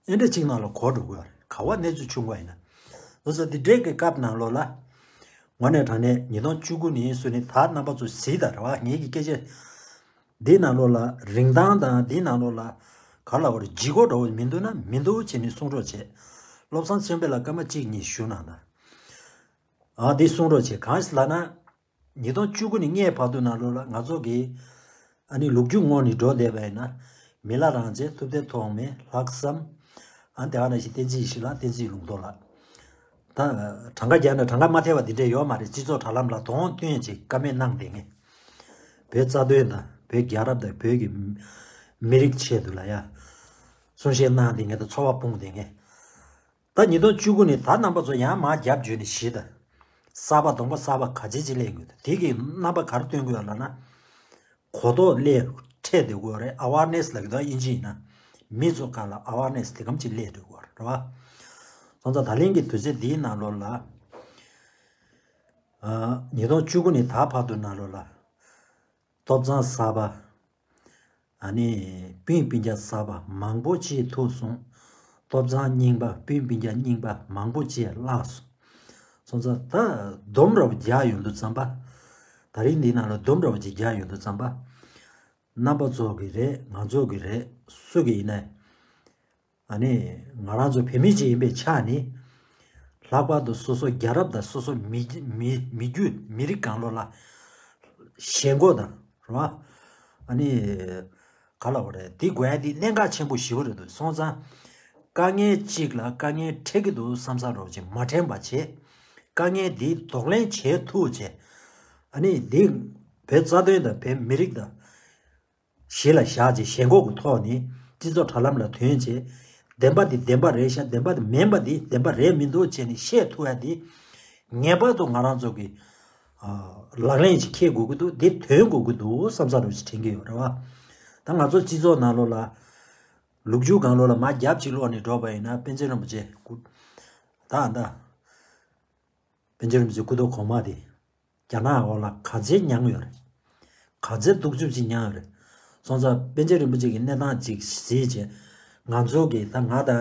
ཨེ་འདྲ་གཅིག་ནང་ལ་གོ་འགྲོ་གི་ཡོད་རེད། ག་བ་གནས་ཚུལ་བྱུང་བ་ཡིན་ན། ལོ་ཙཱ་འདི་འདྲའི་གི་སྐབས་ནང་ལོགས་ལ། དངོས་གནས་དྲང་གནས་ཉིས་སྟོང་བཅུ་དགུ་ནས་བཟུང་ནས་ད་རྣམ་པ་ཚོ་གཟིགས་དང་རེད་བ། ངེད་ཀྱི་སྐད་ཆ། འདི་ནང་ལོགས་ལ་རིན་ཐང་དང་འདི་ནང་ལོགས་ལ་ག་ལ་བར་ལྗིད་ཁོག་འདྲ་བོ་མི་འདུག་ན་མི་འདུག་བྱས་ནས་གསུང་རོགས་བྱས། བློ་བཟང་ཆོས་འཕེལ་ལ་སྐར་མ་གཅིག་གཉིས་ཞུ་གནང་དང་། ཨ་འདི་གསུང་རོགས་བྱས། གང་ཞིག་ལབ་ན། ཉིས་སྟོང་བཅུ་དགུ་ནས་ལྔའི་བར་དུ་ནང་ལོགས་ལ་ང་ཚོ་གིས་ཨ་ནི་ལོ་རྒྱུས་ངོས་ནས་འགྲོ་བསྡད་པ་ཡིན་ན། མི་ལ་རང་བཙན། ཐུབ་བསྟན་ཐོགས་མེད། ལྷག་བསམ། ཨ་དེ་ག་ནང་བཞིན་བསྟན་འཛིན་ཡེ་ཤེས་ལགས། བསྟན་འཛིན་ལུང་རྟོགས་ལགས། ད་གྲངས་ཀ་རྒྱག་ན་གྲངས་ཀ་མ་ཐེབས་པ་འདི་འདྲ་ཡོད་མ་རེད། སྤྱི་ཚོགས་དྲ་ལམ་ལ་གདོང་སྟོན་བྱས་བཀའ་མོལ་གནང་བསྡད་མཁན། བོད་རྩ་དོན་དང་བོད་རྒྱལ་རབས་དང་བོད་ཀྱི་མི་རིགས་ཆེད་དུ་ལ་ཡ་གསུང་བཤད་གནང་བསྡད་མཁན་དང་ཚོར་བ་སྤུངས་བསྡད་མཁན། ད་ཉིས་སྟོང་བཅུ་དགུ་ནས་ད་རྣམ་པ་ཚོ་ཡང་མར་རྒྱབ་བརྗོད་ནས་བཞི་ད། གསར་པ་གདོང་པ་གསར་པ་ག་ཚད་ཅིག་སླེབས་ཡོད། དེ་གི་རྣམ་པ་ག་རེ་སྟོན་དགོས་ལབ་ན། གོ་རྟོགས་སླེབས་འཕྲད་བསྡད་དགོས་རེད། ཨ་ཝེར་ནེ་སི་ལབ་ཀྱི་འདུག་དབྱིན་ཇི་ཡིན་ན། མི་ཚོ་སྒང་ལ་ཨ་ཝེར་ནེ་སི་དེ་གམ་ཅིག་སླེབས་འགྲོ་དགོས་རེད་བ། སོང་ཙང་ད་ལན་གྱི་དུས་ཚོད་འདིའི་ནང་ལོགས་ལ། ཉིས་སྟོང་བཅུ་དགུ་ནས་ད་བར་དུ་ནང་ལོགས་ལ། ཐོབ་ཐང་གསར་པ། ཨ་ནི་སྤུན་སྤུན་ཀྱག་གསར་པ་མང་པོ་ཅིག་ཐུག་སོང་། ཐོབ་ཐང་རྙིང་པ། སྤུན་སྤུན་ཀྱག་རྙིང་པ་མང་པོ་ཅིག་བརླག་སོང་། སོང་ཙང་ད་སྡོམ་ར་བ་རྒྱག་ཡོང་དུས་ཙམ་པ། ད་རིང་འདི་ནང་ལ་སྡོམ་ར་བ་ཅིག་རྒྱག་ཡོང་དུས་ཙམ་པ། རྣམ་པ་ཚོ་གི་རེད། ང་ཚོ་གི་རེད། སུ་གི་ཡིན་ནའི། ཨ་ནི་ང་རང་ཚོ་བོད་མི་ཅིག་ཡིན་པའི་ཆ་ནས། ལྷག་པར་དུ་སོ་སོ་རྒྱལ་རབས་དང་སོ་སོ་མི་མི་མི་རྒྱུད་མི་རིགས་སྒང་ལོགས་ལ་ཞེན་ཁོག་དང་རེད་བ། ཨ་ནི་ག་ལབ་དགོས་རེད། འདི་དགོས་ཡ་འདི་གནད་འགག་ཆེན་པོ་ཞེ་པོ་རེད་འདུག་སོང་ཙང་དཀའ་ངལ་གཅིག་ལ་དཀའ་ངལ་འཕྲད་ཀྱི་འདུག་བསམ་བསམ་རོགས་ཅིག་མ་དྲན་པ་བྱེད། དཀའ་ངལ་འདི་གདོང་ལེན་བྱེད་ཐུབ་བྱས། ཨ་ནི་འདི་བོད་རྩ་དོན་དང་བོད་མི་རིགས་དང་། གཞི་ལ་བཞག་བྱས་ཞེན་ཁོག་གི་ཐོག་ནས་སྤྱི་ཚོགས་དྲ་ལམ་ལ་ཐོན་བྱས། བདེན་པ་འདི་བདེན་པ་རེད་ཤག་བདེན་པ་འདི་མིན་པ་འདི་བདེན་པ་རེད་མི་འདུག་བྱས་ནས་བཤད་ཐུབ་ཡ་འདི་ངེས་པར་དུ་ང་རང་ཚོ་གི་ལག་ལེན་ཅིག་འཁེལ་དགོས་ཀྱི་འདུག་འདི་ཐོན་དགོས་ཀྱི་འདུག་བསམ་ས་རུ་ཅིག་དྲན་གྱི་ཡོད་རེད་བ། ད་ང་ཚོ་སྤྱི་ཚོགས་ནང་ལོགས་ལ་ལོ་རྒྱུས་སྒང་ལོགས་ལ་མར་རྒྱབ་ཅིག་ལོག་ནས་འགྲོ་བ་ཡིན་ན་པཎ་ཆེན་རིན་པོ་ཆེ་སྐུ་ད་ད། པཎ་ཆེན་རིན་པོ་ཆེ་སྐུ་ཐོག་གོང་མ་དེ་རྒྱ་ནག་འོག་ལ་ག་ཚད་མྱངས་ཡོད་རེད། ག་ཚད་སྡུག་རྩུབ་ཅིག་མྱངས་ཡོད་རེད། སོང་ཙང་པཎ་ཆེན་རིན་པོ་ཆེ་གི་གནས་སྟངས་ཅིག་གཟིགས་བྱས། ང་ཚོ་གི་ད་ང་ད་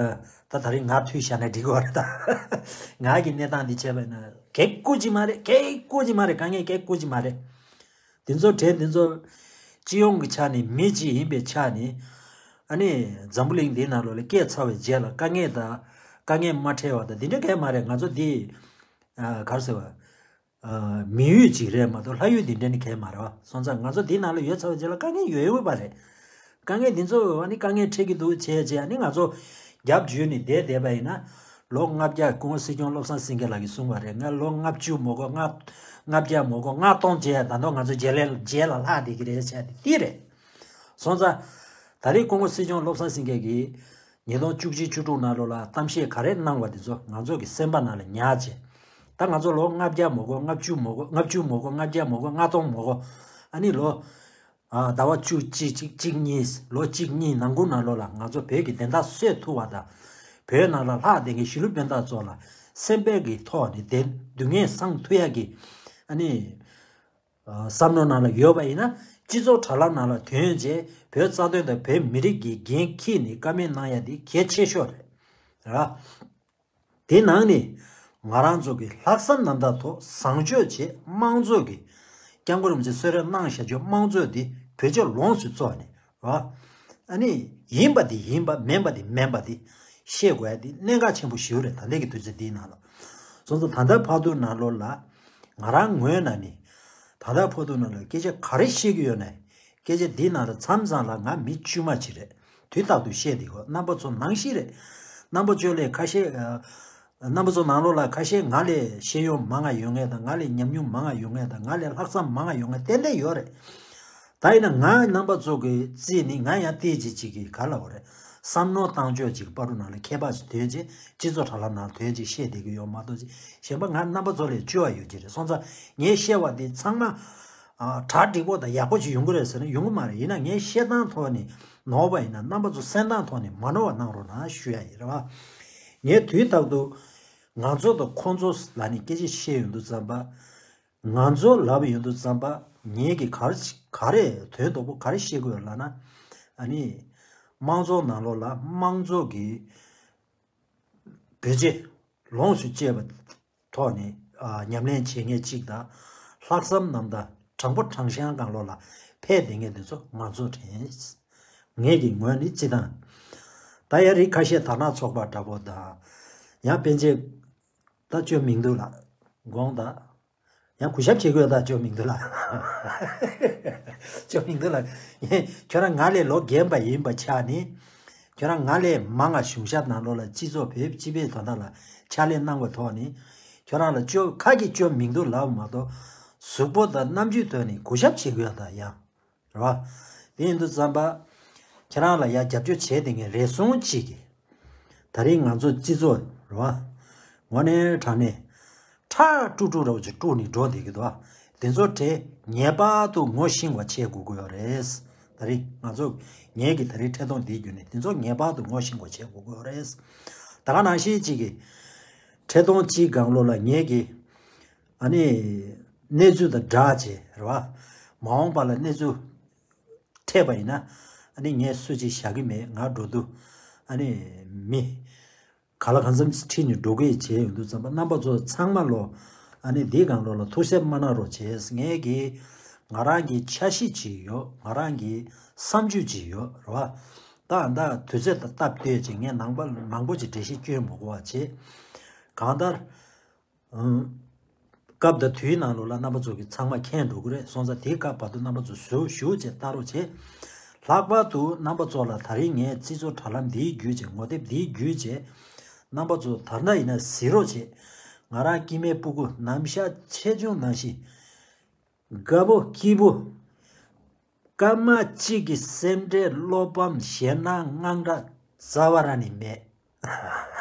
ད་ད་རིང་ང་ཐུག་བཞག་ན་འགྲིག་གི་རེད་ད། ང་གི་གནས་སྟངས་འདི་བྱས་པ་ཡིན་ན་གལ་ཁུ་ཅིག་མ་རེད། གལ་ཁུ་ཅིག་མ་རེད། དཀའ་ངལ་གལ་ཁུ་ཅིག་མ་རེད། དེ་ཚོ་དྲན་དེ་ཚོ་སྤྱི་ཡོངས་ཀྱི་ཆ་ནས་མི་གཅིག་ཡིན་པའི་ཆ་ནས། ཨ་ནི་འཛམ་བུ་གླིང་འདིའི་ནང་ལོགས་ལ་སྐྱེས་ཚར་བའི་རྗེས་ལ་དཀའ་ངལ་དང་དཀའ་ངལ་མ་འཕྲད་པ་དང་འདི་འདྲ་གང་ཡང་མ་རེད། ང་ཚོ་འདི་ཨ་ག་རེ་ཟེར་བ། ཨ་མི་ཡུལ་ཅིག་རེད་མ་གཏོགས་ལྷ་ཡུལ་འདི་འདྲ་ནི་གང་ཡང་མ་རེད་བ། སོང་ཙང་ང་ཚོ་འདིའི་ནང་ལ་ཡོད་ཚར་བའི་རྗེས་ལ་དཀའ་ངལ་ཡོད་ཡོད་པ་རེད། དཀའ་ངལ་འདི་ཚོ་ཨ་ནི་དཀའ་ངལ་འཕྲད་ཀྱི་འདུག་བྱས་བྱས་ཨ་ནི་ང་ཚོ་རྒྱབ་འཇུས་ནས་བསྡད་བསྡད་པ་ཡིན་ན། ལོ་ལྔ་བརྒྱ་སྐུ་ངོ་སྲིད་སྐྱོང་བློ་བཟང་སེང་གེ་ལགས་ཀྱིས་གསུངས་པ་རེད། ང་ལོ་ལྔ་བཅུ་མ་གཏོགས་ལྔ་ལྔ་བརྒྱ་མ་གཏོགས་ལྔ་སྟོང་བྱས་ད་དུང་ང་ཚོ་རྗེས་ལ་རྗེས་ལ་ལྷག་བསྡད་ཀྱི་རེད་བྱས་ཏེ་འདི་རེད། སོང་ཙང་ད་རེས་སྐུ་ངོ་སྲིད་སྐྱོང་བློ་བཟང་སེང་གེ་གིས་ཉིས་སྟོང་བཅུ་གཅིག་བཅུ་དྲུག་ནང་ལོགས་ལ་གཏམ་བཤད་ག་རེ་གནང་བ་དེ་ཚོ་ང་ཚོ་གི་སེམས་པ་ནང་ལ་ཉར་བྱས། ད་ང་ཚོ་ལོ་ལྔ་བརྒྱ་མ་གཏོགས་ལྔ་བཅུ་མ་གཏོགས་ལྔ་བཅུ་མ་གཏོགས་ལྔ་བརྒྱ་མ་གཏོགས་ལྔ་སྟོང་མ་གཏོགས་ཨ་ནི་ལོ། ཨ་ཟླ་བ་བཅུ་གཅིག་གཅིག་གཅིག་གཉིས་ལོ་གཅིག་གཉིས་ནང་ཁུལ་ནང་ལོགས་ལ་ང་ཚོ་བོད་ཀྱི་བདེན་མཐའ་གསོད་ཐུབ་པ་དང་། བོད་ནང་ལ་ལྷག་བསྡད་མཁན་གཞིས་ལུས་སྤུན་ཟླ་ཚོ་ལ་སེམས་པའི་གི་ཐོག་ནས་བདེན་སྡུག་བསྔལ་སངས་ཐུབ་ཡག་གི་ཨ་ནི་ཨ་བསམ་བློ་ནང་ལ་ཡོད་པ་ཡིན་ན། སྤྱི་ཚོགས་དྲ་ལམ་ནང་ལ་ཐོན་རྗེས་བོད་རྩ་དོན་དང་བོད་མི་རིགས་ཀྱི་འགན་འཁྱེར་ནས་བཀའ་མོལ་གནང་ཡ་དེ་གལ་ཆེ་ཤོས་རེད། ར། དེ་ནང་ནས་ང་རང་ཚོ་གི་ལྷག་བསམ་རྣམ་དག་ཐོག་བཟང་སྤྱོད་བྱེད། དམངས་གཙོ་གི་སྐྱབས་མགོན་རིན་པོ་ཆེས་གསོལ་རས་གནང་བཞག་རྒྱུ་དམངས་གཙོ་འདི་བེད་སྤྱོད་ལོངས་སུ་བཙོག་ནས་ར། ཨ་ནི་ཡིན་པ་འདི་ཡིན་པ་མིན་པ་འདི་མིན་པ་འདི་ཤེས་དགོས་ཡ་འདི་གནད་འགག་ཆེན་པོ་ཞིག་རེད། ད་ལྟའི་གི་དུས་ཚོད་འདིའི་ནང་ལ། སོང་ཙང་ད་ལྟ་བར་དུ་ནང་ལོགས་ལ་ང་རང་ངོས་ནས་ནི་ད་ལྟ་བར་དུ་ནང་ལ་སྐད་ཆ་ག་རེ་བཤད་ཀྱི་ཡོད་ནའི། སྐད་ཆ་འདི་ནང་ལ་མཚམས་མཚམས་ལ་ང་མི་དཀྱུས་མ་ཅིག་རེད། དུས་རྟག་ཏུ་བཤད་བསྡད་ཡོད། རྣམ་པ་ཚོ་ནང་བཞིན་རེད། རྣམ་པ་ཚོ་ལས་ཁ་ཤས་ཨ། རྣམ་པ་ཚོ་ནང་ལོགས་ལ་ཁ་ཤས་ང་ལས་ཤེས་ཡོན་མང་ང་ཡོད་མཁན་དང་། ང་ལས་ཉམས་མྱོང་མང་ང་ཡོད་མཁན་དང་། ང་ལས་ལྷག་བསམ་མང་ང་ཡོད་མཁན་ཏན་ཏན་ཡོད་རེད། ད་ཡིན་ན་ང་རྣམ་པ་ཚོ་གི་རྩིས་ནི་ང་ཡང་ཏོག་ཙམ་ཅིག་གི་ག་ལབ་དགོས་རེད། བསམ་མནོ་བཏང་ཕྱོགས་ཅིག་གི་བར་དུ་ནང་ལ་ཁྱད་པར་ཞིག་ཐོན་རྗེས་སྤྱི་ཚོགས་དྲ་ལམ་ནང་ཐོན་རྗེས་བཤད་བསྡད་ཀྱི་ཡོད་མ་གཏོགས་ཅིག་གཞན་པ་ང་རྣམ་པ་ཚོ་ལས་སྐྱོ་བ་ཡོད་ཀྱི་རེད། སོང་ཙང་ངས་བཤད་པ་འདི་ཚང་མ། ཨ། གྲ་འགྲིག་པོ་དང་ཡག་པོ་ཅིག་ཡོང་གི་རེད་ཟེར་ན་ཡོང་གི་མ་རེད། ཡིན་ན་ངའི་བཤད་སྟངས་ཐོག་ནས་ནོར་བ་ཡིན་ན་རྣམ་པ་ཚོ་གསན་སྟངས་ཐོག་ནས་མ་ནོར་བ་གནང་རོགས་གནང་ཞུ་ཡ་ཡིན་རེད་བ། ངས་དུས་རྟག་ཏུ་ང་ཚོ་དང་ཁོང་ཚོ་ལབ་ནས་སྐད་ཆ་བཤད་ཡོང་དུས་ཙམ་པ། ང་ཚོ་ལབ་ཡོང་དུས་ཙམ་པ་ངེད་ཀྱིས་ག་རེ་ག་རེ་དོན་དག་པོ་ག་རེ་བཤད་དགོས་ལབ་ན། ཨ་ནི་དམངས་གཙོ་ནང་ལོགས་ལ་དམངས་གཙོ་གི་བེད་སྤྱོད་ལོངས་སུ་སྤྱད་པ་ཐོག་ནས་ཨ། ཉམས་ལེན་བྱེད་མཁན་གཅིག་དང་། ལྷག་བསམ་རྣམ་དག་དྲང་པོ་དྲང་གཞག་སྒང་ལོགས་ལ་ཕེབས་བསྡད་མཁན་དེ་ཚོ་ང་ཚོ་རེད། ངེད་ཀྱི་ངོས་ནས་སྤྱི་བཏང་། ད་ཡ་རིགས་ཁ་ཤས་དར་ནག་ཚོགས་པ་འདྲ་པོ་དང་། ཡང་པཎ་ཆེན་ད་ཅོ་མིང་འདུག་ལ་དགོངས་དག་ཡང་གུས་ཞབས་བྱེད་དགོས་ད་ཅོ་མིང་འདུག་ལ་ཅོ་མིང་འདུག་ལ། ཁྱོད་རང་ང་ལས་ལོ་རྒན་པ་ཡིན་པ་ཆགས་ནས། ཁྱོད་རང་ང་ལས་མང་ང་གཞུང་ཞབས་ནང་ལོགས་ལ་སྤྱི་ཚོགས་བེད་སྤྱི་པའི་དོན་དག་ལ་ཕྱག་ལས་གནང་བའི་ཐོག་ནས། ཁྱོད་རང་ལ་ཅོ་ཁ་གི་ཅོ་མིང་འདུག་ལབ་མ་གཏོགས་གཟུགས་པོ་དང་རྣམ་འགྱུར་ཐོག་ནས་གུས་ཞབས་བྱེད་དགོས་ད་ཡང་། རེད་བ། དེ་ཡིན་དུས་ཙམ་པ། ཁྱེད་རང་ལ་ཡ་རྒྱབ་སྐྱོར་བྱས་བསྡད་མཁན་རེ་ཟུང་གཅིག་གིས། ད་རིང་ང་ཚོ་སྤྱི་ཚོགས་རེད་བ། དངོས་གནས་དྲང་གནས། ཁྲག་དཀྲུག་དཀྲུག་འདྲ་བོ་ཅིག་དཀྲུག་ནས་འགྲོ་བསྡད་ཀྱི་འདུག་བ། དེ་ཚོ་དེ་ངེས་པར་དུ་ངོ་ཤེས་པ་བྱེད་དགོས་ཀྱི་ཡོད་རེད། ད་རིང་ང་ཚོ་ངེད་ཀྱི་ད་རིང་འཕྲིན་གཏོང་འདིའི་བརྒྱུད་ནས་དེ་ཚོ་ངེས་པར་དུ་ངོ་ཤེས་པ་བྱེད་དགོས་ཀྱི་ཡོད་རེད། ད་ག་ནང་བཞིན་གཅིག་གིས། འཕྲིན་གཏོང་གཅིག་སྒང་ལོགས་ལ་ངེད་ཀྱི། ཨ་ནི། གནས་ཚུལ་དང་སྦྲགས་བྱས་རེད་བ། མ་འོངས་པ་ལ་གནས་ཚུལ་འཕྲད་པ་ཡིན་ན། ཨ་ནི་ངས་སུ་གཅིག་བཞག་གི་མེད། ང་འགྲོ་དུས་ཨ་ནི་མི་ག་ལ་གང་འཚམ་ཁྲིད་ནས་འགྲོ་གི་བྱས་ཡོང་དུས་ཙམ་པ་རྣམ་པ་ཚོ་ཚང་མ་ལོ། ཨ་ནི་འདིའི་སྒང་ལོགས་ལ་ཐུགས་སེམས་མ་ན་རོགས་བྱས། ངས་ཀྱི་ང་རང་གི་འཆར་གཞི་ཅིག་ཡོད། ང་རང་གི་བསམ་ཚུལ་ཅིག་ཡོད་རེད་བ། ད་ད་དུས་ཚོད་དང་སྟབས་བསྟུན་བྱས་ངས་ནང་པ་མང་པོ་ཅིག་འགྲེལ་བཤད་སྐྱོན་མ་དགོས་པ་བྱས། གང་ལྟར། སྐབས་དང་དུས་ནང་ལོགས་ལ་རྣམ་པ་ཚོ་གི་ཚང་མ་མཁྱེན་འགྲོ་གི་རེད། སོང་ཙང་དེའི་སྐབས་བར་དུ་རྣམ་པ་ཚོ་ཟུར་ཞུགས་བྱས་ལྟ་རོགས་བྱེད། ལྷག་པར་དུ་རྣམ་པ་ཚོ་ལ་ད་རིང་ངས་སྤྱི་ཚོགས་དྲ་ལམ་འདིའི་བརྒྱུད་བྱས། ངོ་དེབ་འདིའི་བརྒྱུད་བྱས། རྣམ་པ་ཚོ་ད་ལྟ་ཡིན་ན་གཟིགས་རོགས་བྱེད། ང་རང་སྐྱེ་དམན་སྤུ་གུ་ནམ་ཞག་ཆེ་ཆུང་ནང་བཞིན། དགའ་པོ་སྐྱིད་པོ། སྐར་མ་གཅིག་གི་སེམས་ཁྲལ་བློ་ཕམ་ཞེད་སྣང་དངངས་སྐྲག་རྩ་བ་རང་ནས་མེད།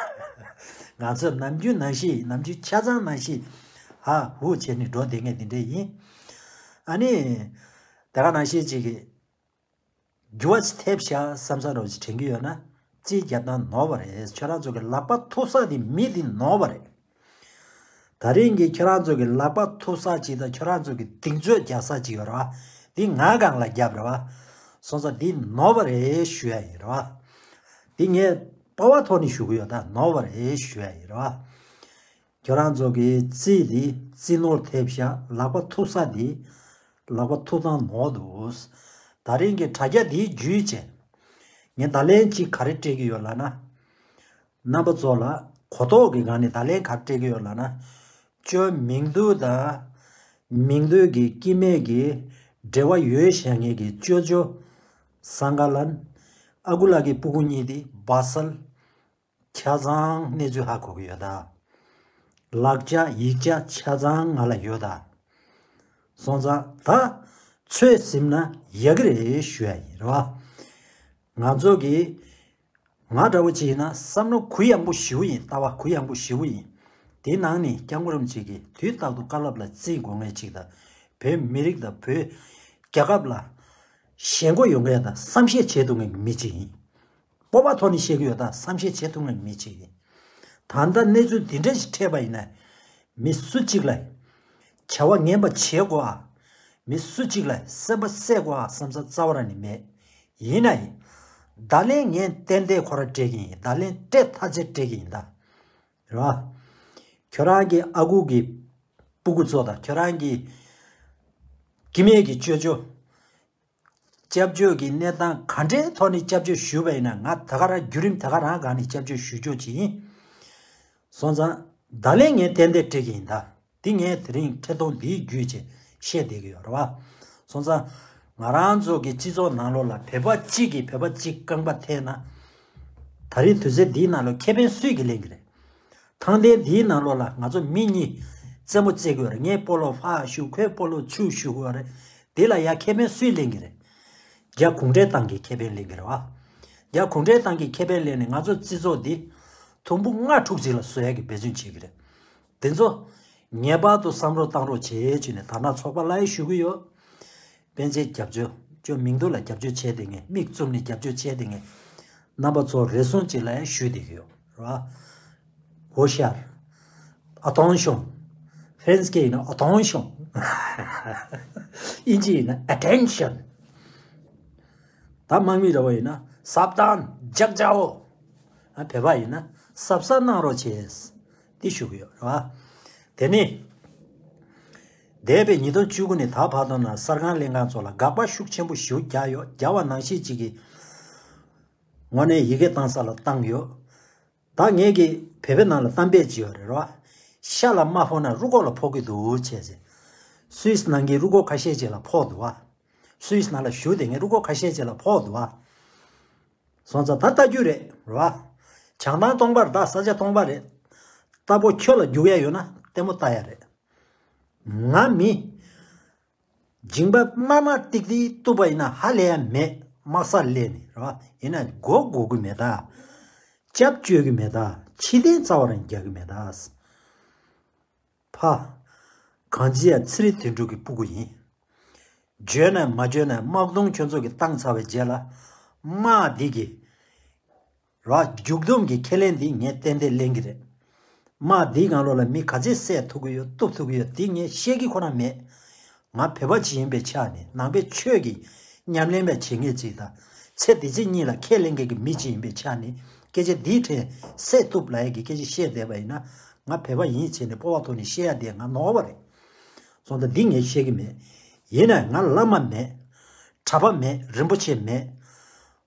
ང་ཚོ་ནམ་རྒྱུན་ནང་བཞིན། ནམ་རྒྱུན་ཆ་ཚང་ནང་བཞིན་ཧ་ཧུ་བྱས་ནས་འགྲོ་བསྡད་མཁན་དེ་འདྲ་ཡིན། ཨ་ནི། དེ་ག་ནང་བཞིན་ཅིག་གི་འགྱུར་བ་ཅིག་ཐེབས་ཤག་བསམ་བསམ་འདྲ་བོ་ཅིག་དྲན་གྱི་ཡོད་ན། རྩིས་རྒྱབ་སྟངས་ནོར་བ་རེད། ཁྱོད་རང་ཚོ་གི་ལག་པ་ཐུག་ས་དེ་མི་དེ་ནོར་བ་རེད། ད་རིང་གི་ཁྱོད་རང་ཚོ་གི་ལག་པ་ཐུག་ས་ཅིག་དང་ཁྱོད་རང་ཚོ་གི་གདེང་ཚོད་རྒྱག་ས་ཅིག་ཡོད་རེད་བ། འདི་ང་སྒང་ལ་རྒྱབ་རེད་བ། སོང་ཙང་འདི་ནོར་བ་རེད་ཞུ་ཡ་ཡིན་རེད་བ། འདི་ངས་པ་ཕ་ཐོག་ནས་ཞུ་གི་ཡོད། ད་ནོར་བ་རེད་ཞུ་ཡ་ཡིན་རེད་བ། ཁྱོད་རང་ཚོ་གི་རྩིས་འདི་རྩིས་ནོར་ཐེབས་ཤག་ལག་པ་ཐུག་ས་འདི་ལག་པ་ཐུག་སྟངས་ནོར་འདུག་ད་རིང་གི་དྲ་རྒྱ་འདིའི་བརྒྱུད་བྱས། ངས་བརྡ་ལན་གཅིག་ག་རེ་སྤྲད་ཀྱི་ཡོད་ལབ་ན། རྣམ་པ་ཚོ་ལ་གོ་རྟོགས་ཀྱི་སྒང་ནས་བརྡ་ལན་ག་རེ་སྤྲད་ཀྱི་ཡོད་ལབ་ན། ཅོ་མིང་འདུས་དང་། མིང་འདུས་ཀྱི་སྐྱེ་དམན་གྱི་འབྲེལ་བ་ཡོད་བཞག་མཁན་གྱི་ཅོ་ཅོ་སང་ག་ལན། ཨ་ཁུ་ལགས་ཀྱི་སྤུ་གུ་གཉིས་དེ་སྦ་སལ། ཆ་ཚང་གནས་ཚུལ་ཧ་གོ་གི་ཡོད་ད། ལག་ཆ་ཡིག་ཆ་ཆ་ཚང་ང་ལ་ཡོད་ད། སོང་ཙང་ད་ཚོད་ཟིན་ན་ཡག་གི་རེད་ཞུ་ཡ་ཡིན་རེད་བ། ང་ཚོ་གི་ང་འདྲ་བོ་ཅིག་ཡིན་ན་བསམ་བློ་གུ་ཡངས་པོ་ཞེ་པོ་ཡིན། ལྟ་བ་གུ་ཡངས་པོ་ཞེ་པོ་ཡིན། དེའི་ནང་ནས་སྐྱབས་མགོན་རིན་པོ་ཆེ་གིས་དུས་རྟག་ཏུ་བཀའ་སློབ་ལ་བརྩི་དགོས་ངེས་ཅིག་དང་། བོད་མི་རིགས་དང་བོད་རྒྱལ་ཁབ་ལ་ཞེན་ཁོག་ཡོད་མཁན་དང་བསམ་ཤེས་བྱེད་ཐུབ་མཁན་གྱི་མི་ཅིག་ཡིན། སྤོབས་པ་ཐོག་ནས་བཤད་ཀྱི་ཡོད་ད། བསམ་ཤེས་བྱེད་ཐུབ་མཁན་མི་ཅིག་ཡིན། ད་ལྟ་གནས་ཚུལ་འདི་འདྲ་ཞིག་འཕྲད་པ་ཡིན་ན། མི་སུ་གཅིག་ལ་བྱ་བ་ངན་པ་བྱེད་དགོས་ཨ། མི་སུ་གཅིག་ལ་སེམས་པ་བསད་དགོས་ཨ་བསམ་ས་རྩ་བ་རང་ནས་མེད། ཡིན་ན་ཡིན། བརྡ་ལན་ངས་ཏན་ཏན་ཁོ་ར་སྤྲད་ཀྱི་ཡིན། བརྡ་ལན་སྤྲད་ཐག་ཆོད་སྤྲད་ཀྱི་ཡིན་ད། རེད་བ། ཁྱོད་རང་གི་ཨ་ཁུ་གི་སྤུ་གུ་ཚོ་དང་ཁྱོད་རང་གི་སྐྱེ་དམན་གྱི་ཅོ་ཅོ། སྐྱབས་བཅོལ་གྱི་གནས་སྟངས་ག་འདྲའི་ཐོག་ནས་སྐྱབས་བཅོལ་ཞུས་པ་ཡིན་ན། ང་ད་ག་རང་བརྒྱུད་རིམ་ད་ག་རང་སྒང་ནས་སྐྱབས་བཅོལ་ཞུ་རྒྱུ་ཅིག་ཡིན། སོང་ཙང་བརྡ་ལན་ངས་ཏན་ཏན་སྤྲད་ཀྱི་ཡིན་ད། འདི་ངས་དེ་རིང་ཐད་གཏོང་འདིའི་བརྒྱུད་བྱས་བཤད་བསྡད་ཀྱི་ཡོད་རེད་བ། སོང་ཙང་ང་རང་ཚོ་གི་སྤྱི་ཚོགས་ནང་ལོགས་ལ་བོད་པ་གཅིག་གིས་བོད་པ་གཅིག་རྐང་པ་འཐེན་ན། ད་རེས་དུས་ཚོད་འདིའི་ནང་ལོགས་ཁེ་ཕན་སུས་ཀྱིས་ལེན་གྱི་རེད། ཐང་སྟེང་འདིའི་ནང་ལོགས་ལ་ང་ཚོ་མི་གཉིས་རྩེད་མོ་རྩེ་དགོས་རེད། ངས་སྤོ་ལོ་ཕར་གཞུ། ཁོས་སྤོ་ལོ་ཚུར་གཞུ་དགོས་རེད། འདི་ལ་ཡ་ཁེ་ཕན་སུས་ལེན་གྱི་རེད། རྒྱ་གུང་ཁྲན་ཏང་གིས་ཁེ་ཕན་ལེན་གྱི་རེད་བ། རྒྱ་གུང་ཁྲན་ཏང་གིས་ཁེ་ཕན་ལེན་ནས་ང་ཚོ་སྤྱི་ཚོགས་འདི་དུམ་བུ་ལྔ་དྲུག་ཅིག་ལ་བཟོ་ཡ་གི་འབད་བརྩོན་བྱེད་ཀྱི་རེད། དེ་ཚོ་ངེས་པར་དུ་བསམ་བློ་བཏང་རོགས་བྱེད་ཅེས་ནས་ད་ནང་ཚོགས་པ་ལ་ཡ་ཞུ་གི་ཡོད། པཎ་ཆེན་རྒྱབ་སྐྱོར། ཅོ་མིང་འདུས་ལ་རྒྱབ་སྐྱོར་བྱས་བསྡད་མཁན། མིག་བཙུམ་ནས་རྒྱབ་སྐྱོར་བྱས་བསྡད་མཁན། རྣམ་པ་ཚོ་རེ་ཟུང་ཅིག་ལ་ཡང་ཞུས་བསྡད་ཀྱི་ཡོད་རེད་བ། ཧོ་ཤར། ཨ་ཏོང་ཤོང་། ཧྥེན་སི་སྐད་ཡིན་ན་ཨ་ཏོང་ཤོང་། ཨིན་ཇི་ཡིན་ན་ཨེ་ཊེན་ཤན། ད་དམག་མི་འདྲ་བོ་ཡིན་ན་སབ་དཱན་ཇག་ཇའོ། ཨ་བོད་པ་ཡིན་ན་གཟབ་གཟབ་གནང་རོགས་བྱས། འདི་ཞུ་གི་ཡོད་རེད་བ། དེ་ནས། འདས་པའི་ཉིས་སྟོང་བཅུ་དགུ་ནས་ད་བར་དུ་ན་གསར་ཁང་ལྷན་ཁང་ཚོ་ལ་དགག་པ་ཤུགས་ཆེན་པོ་ཞེ་པོ་རྒྱག་ཡོད། རྒྱག་པ་ནང་བཞིན་གཅིག་གིས་དངོས་གནས་ཡི་གེ་བཏང་ས་ལ་བཏང་ཡོད། ད་ངས་ཀྱི་བོད་པའི་ནང་ལ་གཏམ་དཔེ་ཅིག་ཡོད་རེད་བ། ཤ་ལ་རྨ་ཕོག་ན་རུས་ཁོག་ལ་ཕོག་གི་འདུག་བྱས་ཚེ། སུད་སི་ནང་གི་རུས་ཁོག་ཁ་ཤས་ཅིག་ལ་ཕོག་འདུག་བ། སུད་སི་ནང་ལ་བཞུགས་བསྡད་མཁན་རུས་ཁོག་ཁ་ཤས་ཅིག་ལ་ཕོག་འདུག་བ། སོང་ཙང་ད་ལྟ་རྒྱུ་རེད་རེད་བ། བྱང་ཐང་སྟོང་པ་རེད། ད་ས་ཆ་སྟོང་པ་རེད། རྟ་ཕོ་ཁྱོད་ལ་རྒྱུག་ཡ་ཡོད་ན་ལྟད་མོ་ལྟ་ཡ་རེད། ང་མི་མཇིང་པ་དམར་དམར་ཏིག་ཏིག་གཏུབ་པ་ཡིན་ན་ཧ་ལས་ཡ་མེད། དམག་སར་སླེབས་ནས་རེད་བ། ཡིན་ན་མགོ་སྒུར་གི་མེད་ད། སྐྱབས་བཅོལ་གི་མེད་ད། ཕྱི་རྟེན་རྩ་བ་རང་རྒྱག་གི་མེད་ད། ཕ། གང་ཅི་ཡ་ཚེ་རིང་དོན་གྲུབ་ཀྱི་སྤུ་གུ་ཡིན། བརྗོད་ན་མ་བརྗོད་ན་དམག་དོང་ཁྱོད་ཚོ་གིས་བཏང་ཚར་བའི་རྗེས་ལ། དམག་འདི་གི་ར་མཇུག་སྡོམ་གྱི་ཁས་ལེན་འདི་ངས་ཏན་ཏན་ལེན་གྱི་རེད། དམག་འདིའི་སྒང་ལོགས་ལ་མི་ག་ཚད་བསད་ཐུབ་ཀྱི་ཡོད། གཏུབ་ཐུབ་ཀྱི་ཡོད། འདི་ངས་བཤད་ཀྱི་ཁོ་ན་མེད། ང་བོད་པ་ཅིག་ཡིན་པའི་ཆ་ནས། ནང་པའི་ཆོས་ཀྱི་ཉམས་ལེན་པ་བྱེད་མཁན་ཅིག་དང་། ཚེ་འདི་ཕྱི་གཉིས་ལ་ཁས་ལེན་མཁན་གྱི་མི་ཅིག་ཡིན་པའི་ཆ་ནས། སྐད་ཆ་འདིའི་ཕྲན་བསད་ཐུབ་ལབ་ཡ་གི་སྐད་ཆ་བཤད་བསྡད་པ་ཡིན་ན། ང་བོད་པ་ཡིན་བྱས་ནས་སྤོབས་པ་ཐོག་ནས་བཤད་ཡ་དེ་ང་ནོར་བ་རེད། སོང་ཙང་འདི་ངས་བཤད་ཀྱི་མེད། ཡིན་ན་ང་བླ་མ་མེད། གྲྭ་པ་མེད། རིན་པོ་ཆེ་མེད།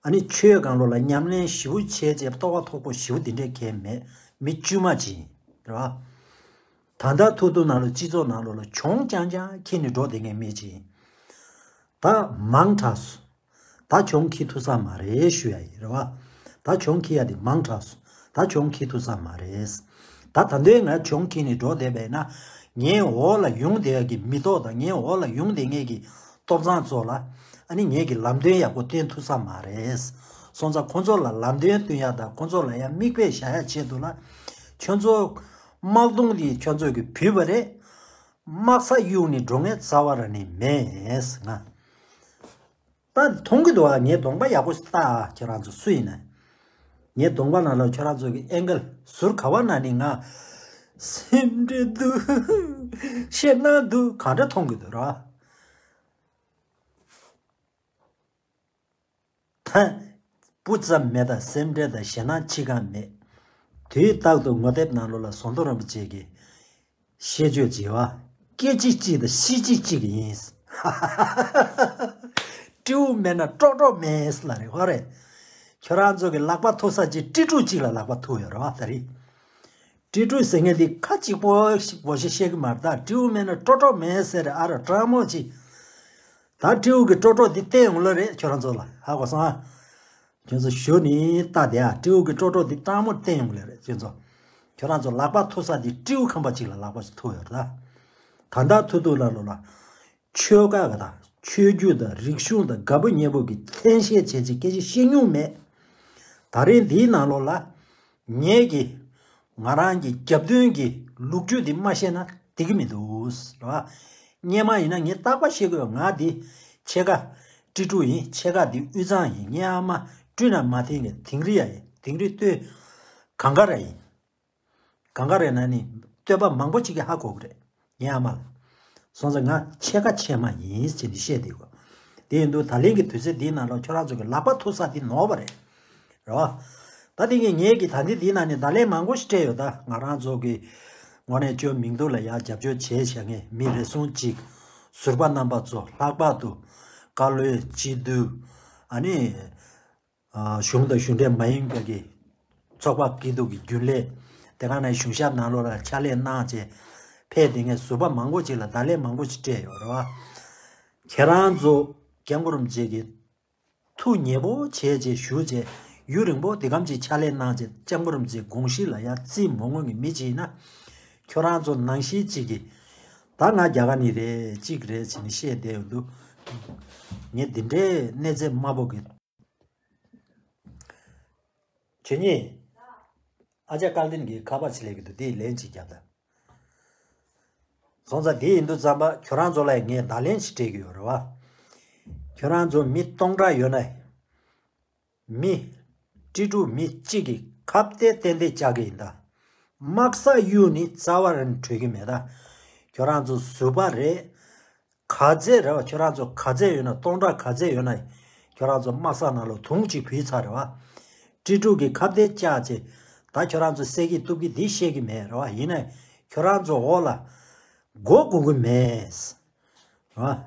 ཨ་ནི་ཆོས་སྒང་ལོགས་ལ་ཉམས་ལེན་ཞེ་པོ་བྱས་རྗེས་རྟོགས་པ་མཐོ་པོ་ཞེ་པོ་འདི་འདྲའི་གང་ཡང་མེད། མི་དཀྱུས་མ་ཅིག་ཡིན། རེད་བ། ད་ལྟ་ཐུག་ཐུག་ནང་ལོགས་སྤྱི་ཚོགས་ནང་ལོགས་ལ་གྱོང་རྐྱང་རྐྱང་འཁྱེར་ནས་འགྲོ་བསྡད་མཁན་མི་ཅིག་ཡིན། ད་མང་དྲགས་སོང་། ད་གྱོང་འཁྱེར་ཐུབ་ས་མ་རེད་ཞུ་ཡ་ཡིན། རེད་བ། ད་གྱོང་འཁྱེར་ཡ་དེ་མང་དྲགས་སོང་། ད་གྱོང་འཁྱེར་ཐུབ་ས་མ་རེད། ད་ད་འདོད་ང་གྱོང་འཁྱེར་ནས་འགྲོ་བསྡད་པས་ན། ངའི་འོག་ལ་ཡོང་བསྡད་ཡ་གི་མི་ཐོག་དང་། ངའི་འོག་ལ་ཡོང་བསྡད་མཁན་གྱི་སྟོབས་ཚང་ཚོ་ལ། ཨ་ནི་ངས་ཀྱི་ལམ་སྟོན་ཡག་པོ་སྟོན་ཐུབ་ས་མ་རེད། སོང་ཙང་ཁོང་ཚོ་ལ་ལམ་སྟོན་སྟོན་ཡ་དང་། ཁོང་ཚོ་ལ་ཡང་མིག་དཔེ་བཞག་ཡ་ཆེད་དུ་ལ། ཁྱོད་ཚོ་དམག་དོང་འདི་ཁྱོད་ཚོ་གིས་བུད་པ་རེད། དམག་ས་གཡུགས་ནས་འགྲོ་མཁན་རྩ་བ་རང་ནས་མེད། ང་ད་མཐོང་གི་འདུག་ཨ། ངས་གདོང་པ་ཡག་པོ་ཞིག་ལྟ་ཨ། ཁྱེད་རང་ཚོ་སུ་ཡིན་ན། ངའི་གདོང་པ་ནང་ལ་ཁྱེད་རང་ཚོ་གི་ཨེང་གལ་ཟུར་ག་བ་ན་ནི་ང་སེམས་ཁྲལ་འདུག་ཞེད་སྣང་འདུག་གང་འདྲ་མཐོང་གི་འདུག་ར། ད་སྤུ་ཙམ་མེད། ད་སེམས་ཁྲལ་དང་ཞེད་སྣང་ཅི་གང་མེད། དུས་རྟག་ཏུ་ངོ་དེབ་ནང་ལོགས་ལ་ཟམ་གདོང་རིན་པོ་ཆེ་གི་བཤད་བརྗོད་བྱེད་པ། སྐད་ཅིག་གཅིག་དང་གཤིས་གཅིག་གཅིག་ཡིན། སྤྲེའུ་མེད་ན་ཀྲོག་ཀྲོག་མེད་ལབ་རེད། ཧོ་རེད། ཁྱོད་རང་ཚོ་གི་ལག་པ་ཐུག་ས་ཅིག་སྤྲི་ཕྲུག་ཅིག་ལ་ལག་པ་ཐུག་ཡོད་རེད་བ། ད་རེད། སྤྲི་ཕྲུག་ཟེར་མཁན་དེ་ཁ་གཅིག་པོ་ཞིག་བོ་ཞིག་བཤད་གི་མ་རེད། ད་སྤྲེའུ་མེད་ན་ཀྲོ་ཀྲོ་མེད་ཟེར་ཨ་ར་སྤྲང་མོ་ཅིག་ད་སྤྲེའུ་གི་ཀྲོ་ཀྲོ་དེ་བསྟན་ཡོང་ལེ་རེད། ཁྱོད་རང་ཚོ་ལ་ཧ་གོ་སོང་ཨ། ཁྱོད་ཚོ་ཞུ་ནི་ལྟ་དེ་ཨ། སྤྲེའུ་གི་ཀྲོ་ཀྲོ་དེ་སྤྲང་མོ་བསྟན་ཡོང་ལེ་རེད། ཁྱོད་ཚོ་ཁྱོད་རང་ཚོ་ལག་པ་ཐུག་ས་དེ་སྤྲེའུ་ཁམ་པ་ཅིག་ལ་ལག་པ་ཐུག་ཡོད་རེད། ད་ད་ལྟ་ཐུག་ཐུག་ལ་ལོ་ལ། ཆོལ་ཁ་དང་ཆོས་བརྒྱུད་དང་རིག་གཞུང་དང་དགའ་པོ་ཉེ་པོ་གི་མཚན་ཤས་བྱས་ཅིག་སྐད་ཆ་བཤད་མྱོང་མེད། ད་རེས་འདིའི་ནང་ལོགས་ལ་ངེད་ཀྱི་ང་རང་གི་རྒྱབ་མདུན་གྱི་ལོ་རྒྱུས་འདི་མ་བཤད་ན་འགྲིག་གི་མི་འདུག་རེད་བ། སྔོན་མ་ཡིན་ན་ངས་རྟག་པར་བཤད་ཀྱི་ཡོད། ང་འདི་ཕྱེད་ཀ་སྤྲི་ཕྲུག་ཡིན། ཕྱེད་ཀ་འདི་དབུས་གཙང་ཡིན། ངའི་ཨ་མ་སྤྲུལ་ན་མ་ཐེན་གྱི་དིང་རི་ཡ་ཡིན། དིང་རི་སྟོད་གངས་དཀར་ཡིན། གངས་དཀར་རེད་ན་ནི་སྟོད་པ་མང་པོ་ཅིག་གིས་ཧ་གོ་གི་རེད། ངའི་ཨ་མ་ལ། སོང་ཙང་ང་ཕྱེད་ཀ་ཕྱེད་མ་ཡིན་ཟེར་ནས་བཤད་བསྡད་གོ། དེ་ཡིན་དུས་ད་ལན་གྱི་དུས་ཚོད་འདིའི་ནང་ལ་ཁྱོད་རང་ཚོ་གི་ལག་པ་ཐུག་ས་འདི་ནོར་བ་རེད། རེད་བ། ད་དེ་གི་ངེད་ཀྱི་ད་འདི་འདིའི་ནང་ནས་བརྡ་ལན་མང་པོ་ཞིག་སྤྲད་ཡོད། ད་ང་རང་ཚོ་གི་དངོས་གནས་བཅོས་མིང་ཐོག་ལ་ཡ་རྒྱབ་སྐྱོར་བྱས་བྱ་ངེས་མི་རེ་ཟུང་ཅིག་ཟུར་པ་རྣམ་པ་ཚོ་ལྷག་པར་དུ་བཀའ་བློན་སྤྱི་འཐུས་ཨ་ནི། གཞུང་དང་གཞུང་འབྲེལ་མ་ཡིན་པའི་གི་ཚོགས་པ་སྐྱིད་སྡུག་གི་རྒྱུན་ལས། དེ་ག་ནང་གཞུང་ཞབས་ནང་ལོགས་ལ་ཕྱག་ལས་གནང་བྱས་ཕེབས་བསྡད་མཁན་ཟུར་པ་མང་པོ་ཅིག་ལ་བརྡ་ལན་མང་པོ་ཅིག་སྤྲད་ཡོད་རེད་བ། ཁྱེད་རང་ཚོ་སྐྱབས་མགོན་རིན་པོ་ཆེ་གི་ཐུགས་མཉེས་པོ་བྱས་བྱས་བཞུགས་བྱས་ཡུན་རིང་པོ་འདི་གམ་ཅིག་ཕྱག་ལས་གནང་བྱས་སྐྱབས་མགོན་རིན་པོ་ཆེའི་དགོངས་གཞི་ལ་ཡ་རྩིས་མ་ངོས་ཀྱི་མི་ཅིག་ཡིན་ན། ཁྱོད་རང་ཚོ་ནང་བཞིན་ཅིག་གིས་ད་ང་རྒྱ་གར་ནས་རེད་ཅིག་རེད་ཟེར་ནས་བཤད་བསྡད་ཡོད་འདུག་ངས་འདི་འདྲའི་གནས་ཚད་དམའ་པོ་གི་ཇོ་ཉི། ཨ་ཅག་སྐལ་ལྡན་གྱིས་ཁ་པར་ཅིག་སླེབས་ཀྱི་འདུག་དེ་ལན་ཅིག་རྒྱབ་དང་། སོང་ཙང་དེ་ཡིན་དུས་ཙམ་པ་ཁྱོད་རང་ཚོ་ལ་ངས་བརྡ་ལན་ཞིག་སྤྲད་ཀྱི་ཡོད་རེད་བ། ཁྱོད་རང་ཚོ་མི་སྟོང་ཕྲག་ཡོད་ན། མི། སྤྲི་ཕྲུག་མི་གཅིག་གིས་ཁ་གཏད་ཏན་ཏན་བཅག་གི་ཡིན་ད། དམག་ས་གཡུག་ནི་རྩ་བ་རང་གྲོལ་གི་མེད་ད། ཁྱོད་རང་ཚོ་ཟུར་པ་རེད། ག་ཚད་རེད་བ། ཁྱོད་རང་ཚོ་ག་ཚད་ཡོད་ན་སྟོང་ཕྲག་ག་ཚད་ཡོད་ན་ཁྱོད་རང་ཚོ་དམག་ས་ནང་ལོགས་དུང་གཅིག་ཕུལ་ཚར་རེད་བ། སྤྲི་ཕྲུག་གི་ཁ་གཏད་བཅག་བྱས་ད་ཁྱོད་རང་ཚོ་བསད་ཀྱི་གཏུབ་ཀྱི་འདི་ཤེས་ཀྱི་མེད་རེད་བ། ཡིན་ནའི་ཁྱོད་རང་ཚོ་འོག་ལ་མགོ་སྒུར་གི་མེད། རེད་བ།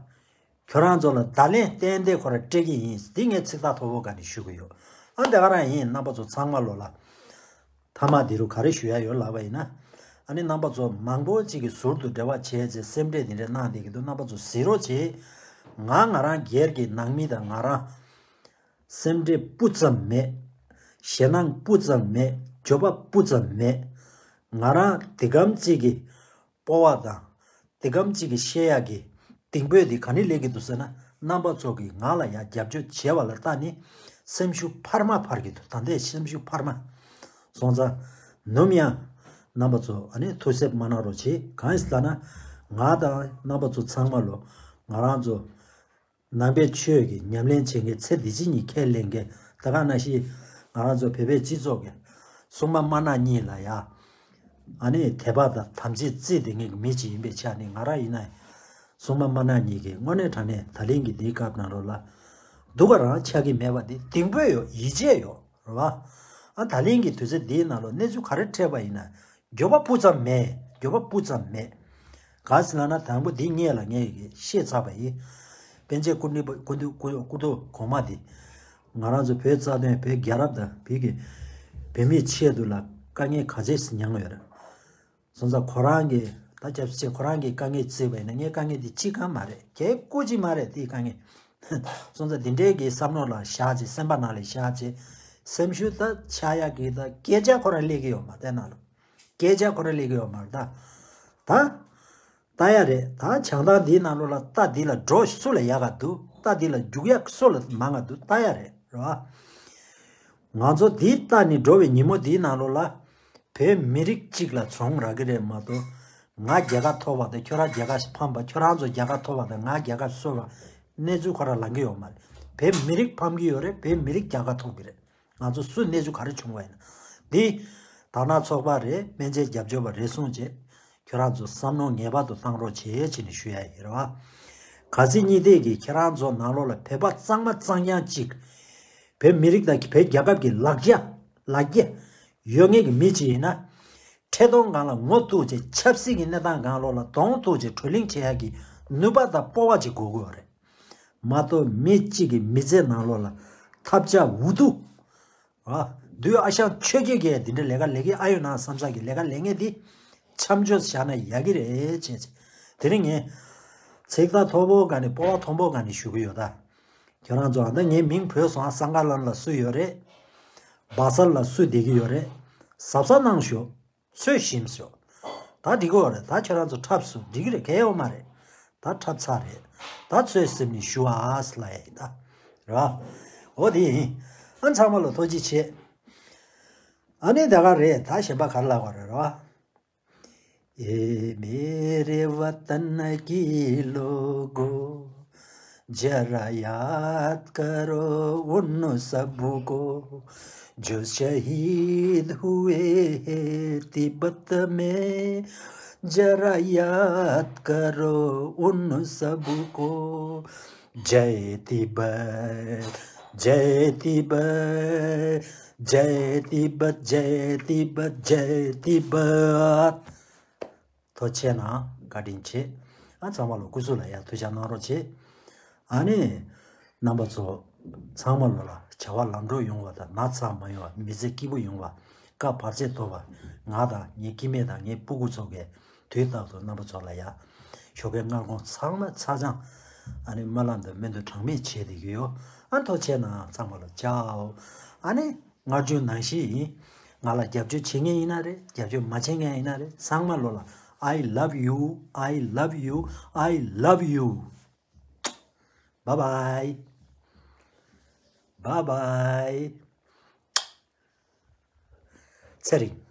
ཁྱོད་རང་ཚོ་ལ་བརྡ་ལན་ཏན་ཏན་ཁོ་ར་སྤྲད་ཀྱི་ཡིན་འདི་ངས་ཚིག་ཐག་ཐོག་པོ་ག་ནས་ཞུ་གི་ཡོད། ཨ་འདི་ག་རང་ཡིན། རྣམ་པ་ཚོ་ཚང་མ་ལོ་ལ། མཐའ་མ་འདི་རུ་ག་རེ་ཞུ་ཡ་ཡོད་ལབ་པ་ཡིན་ན། ཨ་ནི་རྣམ་པ་ཚོ་མང་པོ་ཅིག་གིས་ཟུར་དུ་འབྲེལ་བ་བྱས་རྗེས་སེམས་ཁྲལ་འདི་འདྲ་གནང་བསྡད་ཀྱི་འདུག་རྣམ་པ་ཚོ་གཟིགས་རོགས་བྱེད། ང་ང་རང་སྒེར་གྱི་ནང་མི་དང་ང་རང་སེམས་ཁྲལ་སྤུ་ཙམ་མེད། ཞེད་སྣང་སྤུ་ཙམ་མེད། འགྱོད་པ་སྤུ་ཙམ་མེད། ང་རང་དེ་གམ་ཅིག་གི་སྤོབས་པ་དང་། དེ་གམ་གཅིག་གིས་བཤད་ཡག་གི་གདེང་སྤོབས་དེ་ག་ནས་སླེབས་ཀྱི་འདུག་ཟེར་ན། རྣམ་པ་ཚོ་གིས་ང་ལ་ཡང་རྒྱབ་སྐྱོར་བྱས་པ་ལ་བལྟས་ནས་སེམས་ཤུགས་འཕར་མ་འཕར་གྱི་འདུག་ད་ལྟའི་སེམས་ཤུགས་འཕར་མ། སོང་ཙང་ནུབ་ཡང་རྣམ་པ་ཚོ་ཨ་ནི་ཐུགས་སེམས་མ་ན་རོགས་བྱེད། གང་ཡིན་ཟེར་ན་ང་དང་རྣམ་པ་ཚོ་ཚང་མ་ལོ་ང་རང་ཚོ་ནང་པའི་ཆོས་ཀྱི་ཉམས་ལེན་བྱེད་མཁན་ཚེ་འདི་ཕྱི་གཉིས་ཁས་ལེན་མཁན་ད་ག་ནང་བཞིན་ང་རང་ཚོ་བོད་པའི་སྤྱི་ཚོགས་ཀྱི་སྲུང་མ་དམར་ནག་གཉིས་ལ་ཡ། ཨ་ནི་དད་པ་དང་དམ་ཚིག་བརྩི་བསྡད་མཁན་གྱི་མི་ཅིག་ཡིན་པའི་ཆ་ནས་ང་རང་ཡིན་ན་སྲུང་མ་དམར་ནག་གཉིས་ཀྱིས་དངོས་གནས་དྲང་གནས་ད་ལན་གྱི་འདིའི་སྐབས་ནང་ལོགས་ལ་སྡུག་ག་རང་ཆགས་ཀྱི་མེད་པ་འདི་གདེང་སྤོབས་ཡོད། ཡིད་ཆེས་ཡོད་རེད་བ། ཨ་ད་ལན་གྱི་དུས་ཚོད་འདིའི་ནང་ལོགས་གནས་ཚུལ་ག་རེ་འཕྲད་པ་ཡིན་ན། འགྱོད་པ་སྤུ་ཙམ་མེད། འགྱོད་པ་སྤུ་ཙམ་མེད། ག་ཟེར་ལབ་ན་དང་པོ་འདི་སྔས་ལ་ངས་ཀྱིས་བཤད་ཚར་བ་ཡིན། པཎ་ཆེན་སྐུ་ཕྲེང་པ་སྐུ་མདུན་སྐུ་སྐུ་ཐོག་གོང་མ་འདི། ང་རང་ཚོ་བོད་རྩ་དོན་བོད་རྒྱལ་རབས་དང་བོད་ཀྱི་བོད་མིའི་ཆེད་དུ་ལ་དཀའ་ངལ་ག་ཚད་ཞིག་མྱངས་ཡོད་རེད། སོང་ཙང་ཁོ་རང་གིས་ད་སྐྱབས་ཆེ་ཁོ་རང་གིས་དཀའ་ངལ་བརྩིས་པ་ཡིན་ན་ངའི་དཀའ་ངལ་འདི་ཅི་གང་མ་རེད། གལ་སྐུ་ཅི་མ་རེད་དེའི་དཀའ་ངལ། སོང་ཙང་འདི་འདྲའི་གི་བསམ་བློ་ལ་བཞག་བྱས་སེམས་པ་ནང་ལ་བཞག་བྱས་སེམས་ཤུགས་ད་ཆག་ཡག་གི་ད་སྐད་ཆ་ཁོ་རང་སླེབས་ཀྱི་ཡོད་མ་རེད་ནང་ལ། སྐད་ཆ་ཁོ་རང་སླེབས་ཀྱི་ཡོད་མ་རེད་ད། ད། ལྟ་ཡ་རེད་ད། བྱང་ཐང་འདིའི་ནང་ལོགས་ལ་ལྟ་འདི་ལ་འགྲོ་སུ་ལ་ཡག་ག་འདུག་ལྟ་འདི་ལ་རྒྱུག་ཡག་སུ་ལ་མང་ག་འདུག་ལྟ་ཡ་རེད་རེད་བ། ང་ཚོ་འདི་ལྟ་ནས་འགྲོ་བའི་ཉིན་མོ་འདིའི་ནང་ལོགས་ལ་བོད་མི་རིགས་གཅིག་ལ་བྱུང་རག་གི་རེད་མ་གཏོགས། ང་རྒྱལ་ཁ་ཐོབ་པ་དང་ཁྱོད་རང་རྒྱལ་ཁ་ཕམ་པ། ཁྱོད་རང་ཚོ་རྒྱལ་ཁ་ཐོབ་པ་དང་ང་རྒྱལ་ཁ་གསོ་བ་གནས་ཚུལ་ཁོ་རང་ལང་གི་ཡོད་མ་རེད། བོད་མི་རིགས་ཕམ་གི་ཡོད་རེད། བོད་མི་རིགས་རྒྱལ་ཁ་ཐོབ་གི་རེད། ང་ཚོ་སུ་གནས་ཚུལ་ག་རེ་བྱུང་བ་ཡིན་ན། འདི་དར་ནག་ཚོགས་པ་རེད། སྨན་བཅོས་རྒྱབ་སྐྱོར་པ་རེད་གསུངས་རྗེས་ཁྱོད་རང་ཚོ་བསམ་བློ་ངེས་པར་དུ་བཏང་རོགས་བྱེད་ཅེས་ནས་ཞུ་ཡ་ཡིན་རེད་བ། ག་ཚོད་གཉིས་ལྡན་གྱི་ཁྱེད་རང་ཚོ་ནང་ལོགས་ལ་བོད་པ་གཙང་མ་གཙང་རྐྱང་གཅིག་བོད་མི་རིགས་དང་བོད་རྒྱལ་ཁབ་ཀྱི་ལག་ཆ་ལག་རྒྱ་ཡོད་མཁན་གྱི་མི་གཅིག་ཡིན་ན། འཕྲེད་གདོང་སྒང་ལ་ངོ་གཏུགས་བྱས་ཆབ་སྲིད་ཀྱི་གནས་སྟངས་སྒང་ལོགས་ལ་གདོང་གཏུགས་བྱས་གྲོས་གླེང་བྱེད་ཡ་གི་ནུས་པ་དང་སྤོབས་པ་ཅིག་དགོས་ཀྱི་ཡོད་རེད། མ་གཏོགས་མི་གཅིག་གི་མི་ཚེ་ནང་ལོགས་ལ་ཐབས་ཆག་འུ་ཐུག་ ར། དུས་ཨ་ཞང་ཆོས་སྐྱིད་ཀྱིས་འདི་འདྲ་ལས་ཀ་ལས་ཀྱི་ཨ་ཡོད་ན་བསམ་ས་གི་ལས་ཀ་ལས་ངེས་འདི་མཚམས་འཇོག་བཞག་ན་ཡག་གི་རེད་བྱས་བྱས། དེ་རིང་ངས་ཚིག་ཐག་མཐོ་པོ་ག་ནས་སྤོབས་པ་མཐོན་པོ་ག་ནས་ཞུ་གི་ཡོད་ད། ཁྱོད་རང་ཚོ་ཨ་ད་ངའི་མིང་བོས་སོང་ཨ། སང་ག་ལམ་ལ་སུ་ཡོད་རེད། སྦག་སར་ལ་སུ་བསྡད་ཀྱི་ཡོད་རེད། གཟབ་གཟབ་གནང་ཤོག་ཚོད་ཞིམ་ཤོག་ད་འགྲིག་གི་ཡོད་རེད། ད་ཁྱོད་རང་ཚོ་འཁྲབ་སོང་འགྲིག་གི་རེད། གལ་ཡོད་མ་རེད། ད་འཁྲབ་ཚར་རེད། ད་ཚོད་སེམས་ནས་ཞུ་ཨ་ཟེར་ལབ་ཡ་ཡིན་ད། རེད་བ། འོ་དེ་ཡིན། ཨ་ཚང་མ་ལ་ཐུགས་རྗེ་ཆེ། ཨ་ནི་ད་ག་རེད། ད་གཞན་པ་ག་རེ་ལབ་དགོས་རེད། རེད་བ། اے میرے وطن کے لوگو، ذرا یاد کرو ان سب کو، جو شہید ہوئے ہیں تبت میں، ذرا یاد کرو ان سب کو۔ جے تبت، جے تبت، جے تبت، جے تبت، جے تبت۔ ཐུགས་རྗེ་གནང་། བཀའ་དྲིན་ཆེ། ཨ་ཚང་མ་ལ་སྐུ་གཟུགས་ལ་ཡ་ཐུགས་ཅག་གནང་རོགས་བྱེད། ཨ་ནི། རྣམ་པ་ཚོ། ཚང་མ་ལོ་ལ་བྱ་བ་ལམ་འགྲོ་ཡོང་བ་དང་ན་ཚ་མ་ཡོང་བ། མི་ཚེ་སྐྱིད་པོ་ཡོང་བ། སྐབས་བར་ཆད་ཐོབ་པ། ང་དང་ངའི་སྐྱེ་དམན་དང་ངའི་སྤུ་གུ་ཚོ་གས་དུས་རྟག་ཏུ་རྣམ་པ་ཚོ་ལ་ཡ། ཞོགས་ཀའི་སྔ་དགོང་ཚང་མ་ཚ་གྱང་། ཨ་ནི་རྨ་ལམ་དུ་སྨན་དུ་གྲངས་མེད་བྱས་བསྡད་ཀྱི་ཡོད། ཨ་ཐུགས་རྗེ་གནང་། ཚང་མ་ལ་ཅའོ། ཨ་ནི། སྔར་བྱུང་ནང་བཞིན་ཡིན། ང་ལ་རྒྱབ་སྐྱོར་བྱེད་མཁན་ཡིན་ན་རེད། རྒྱབ་སྐྱོར་མ་བྱེད་མཁན་ཡིན་ན་རེད། ཚང་མ་ལོ་ལ། I love you, I love you, I love you. Bye bye. Bye bye. ཚེ་རིང་།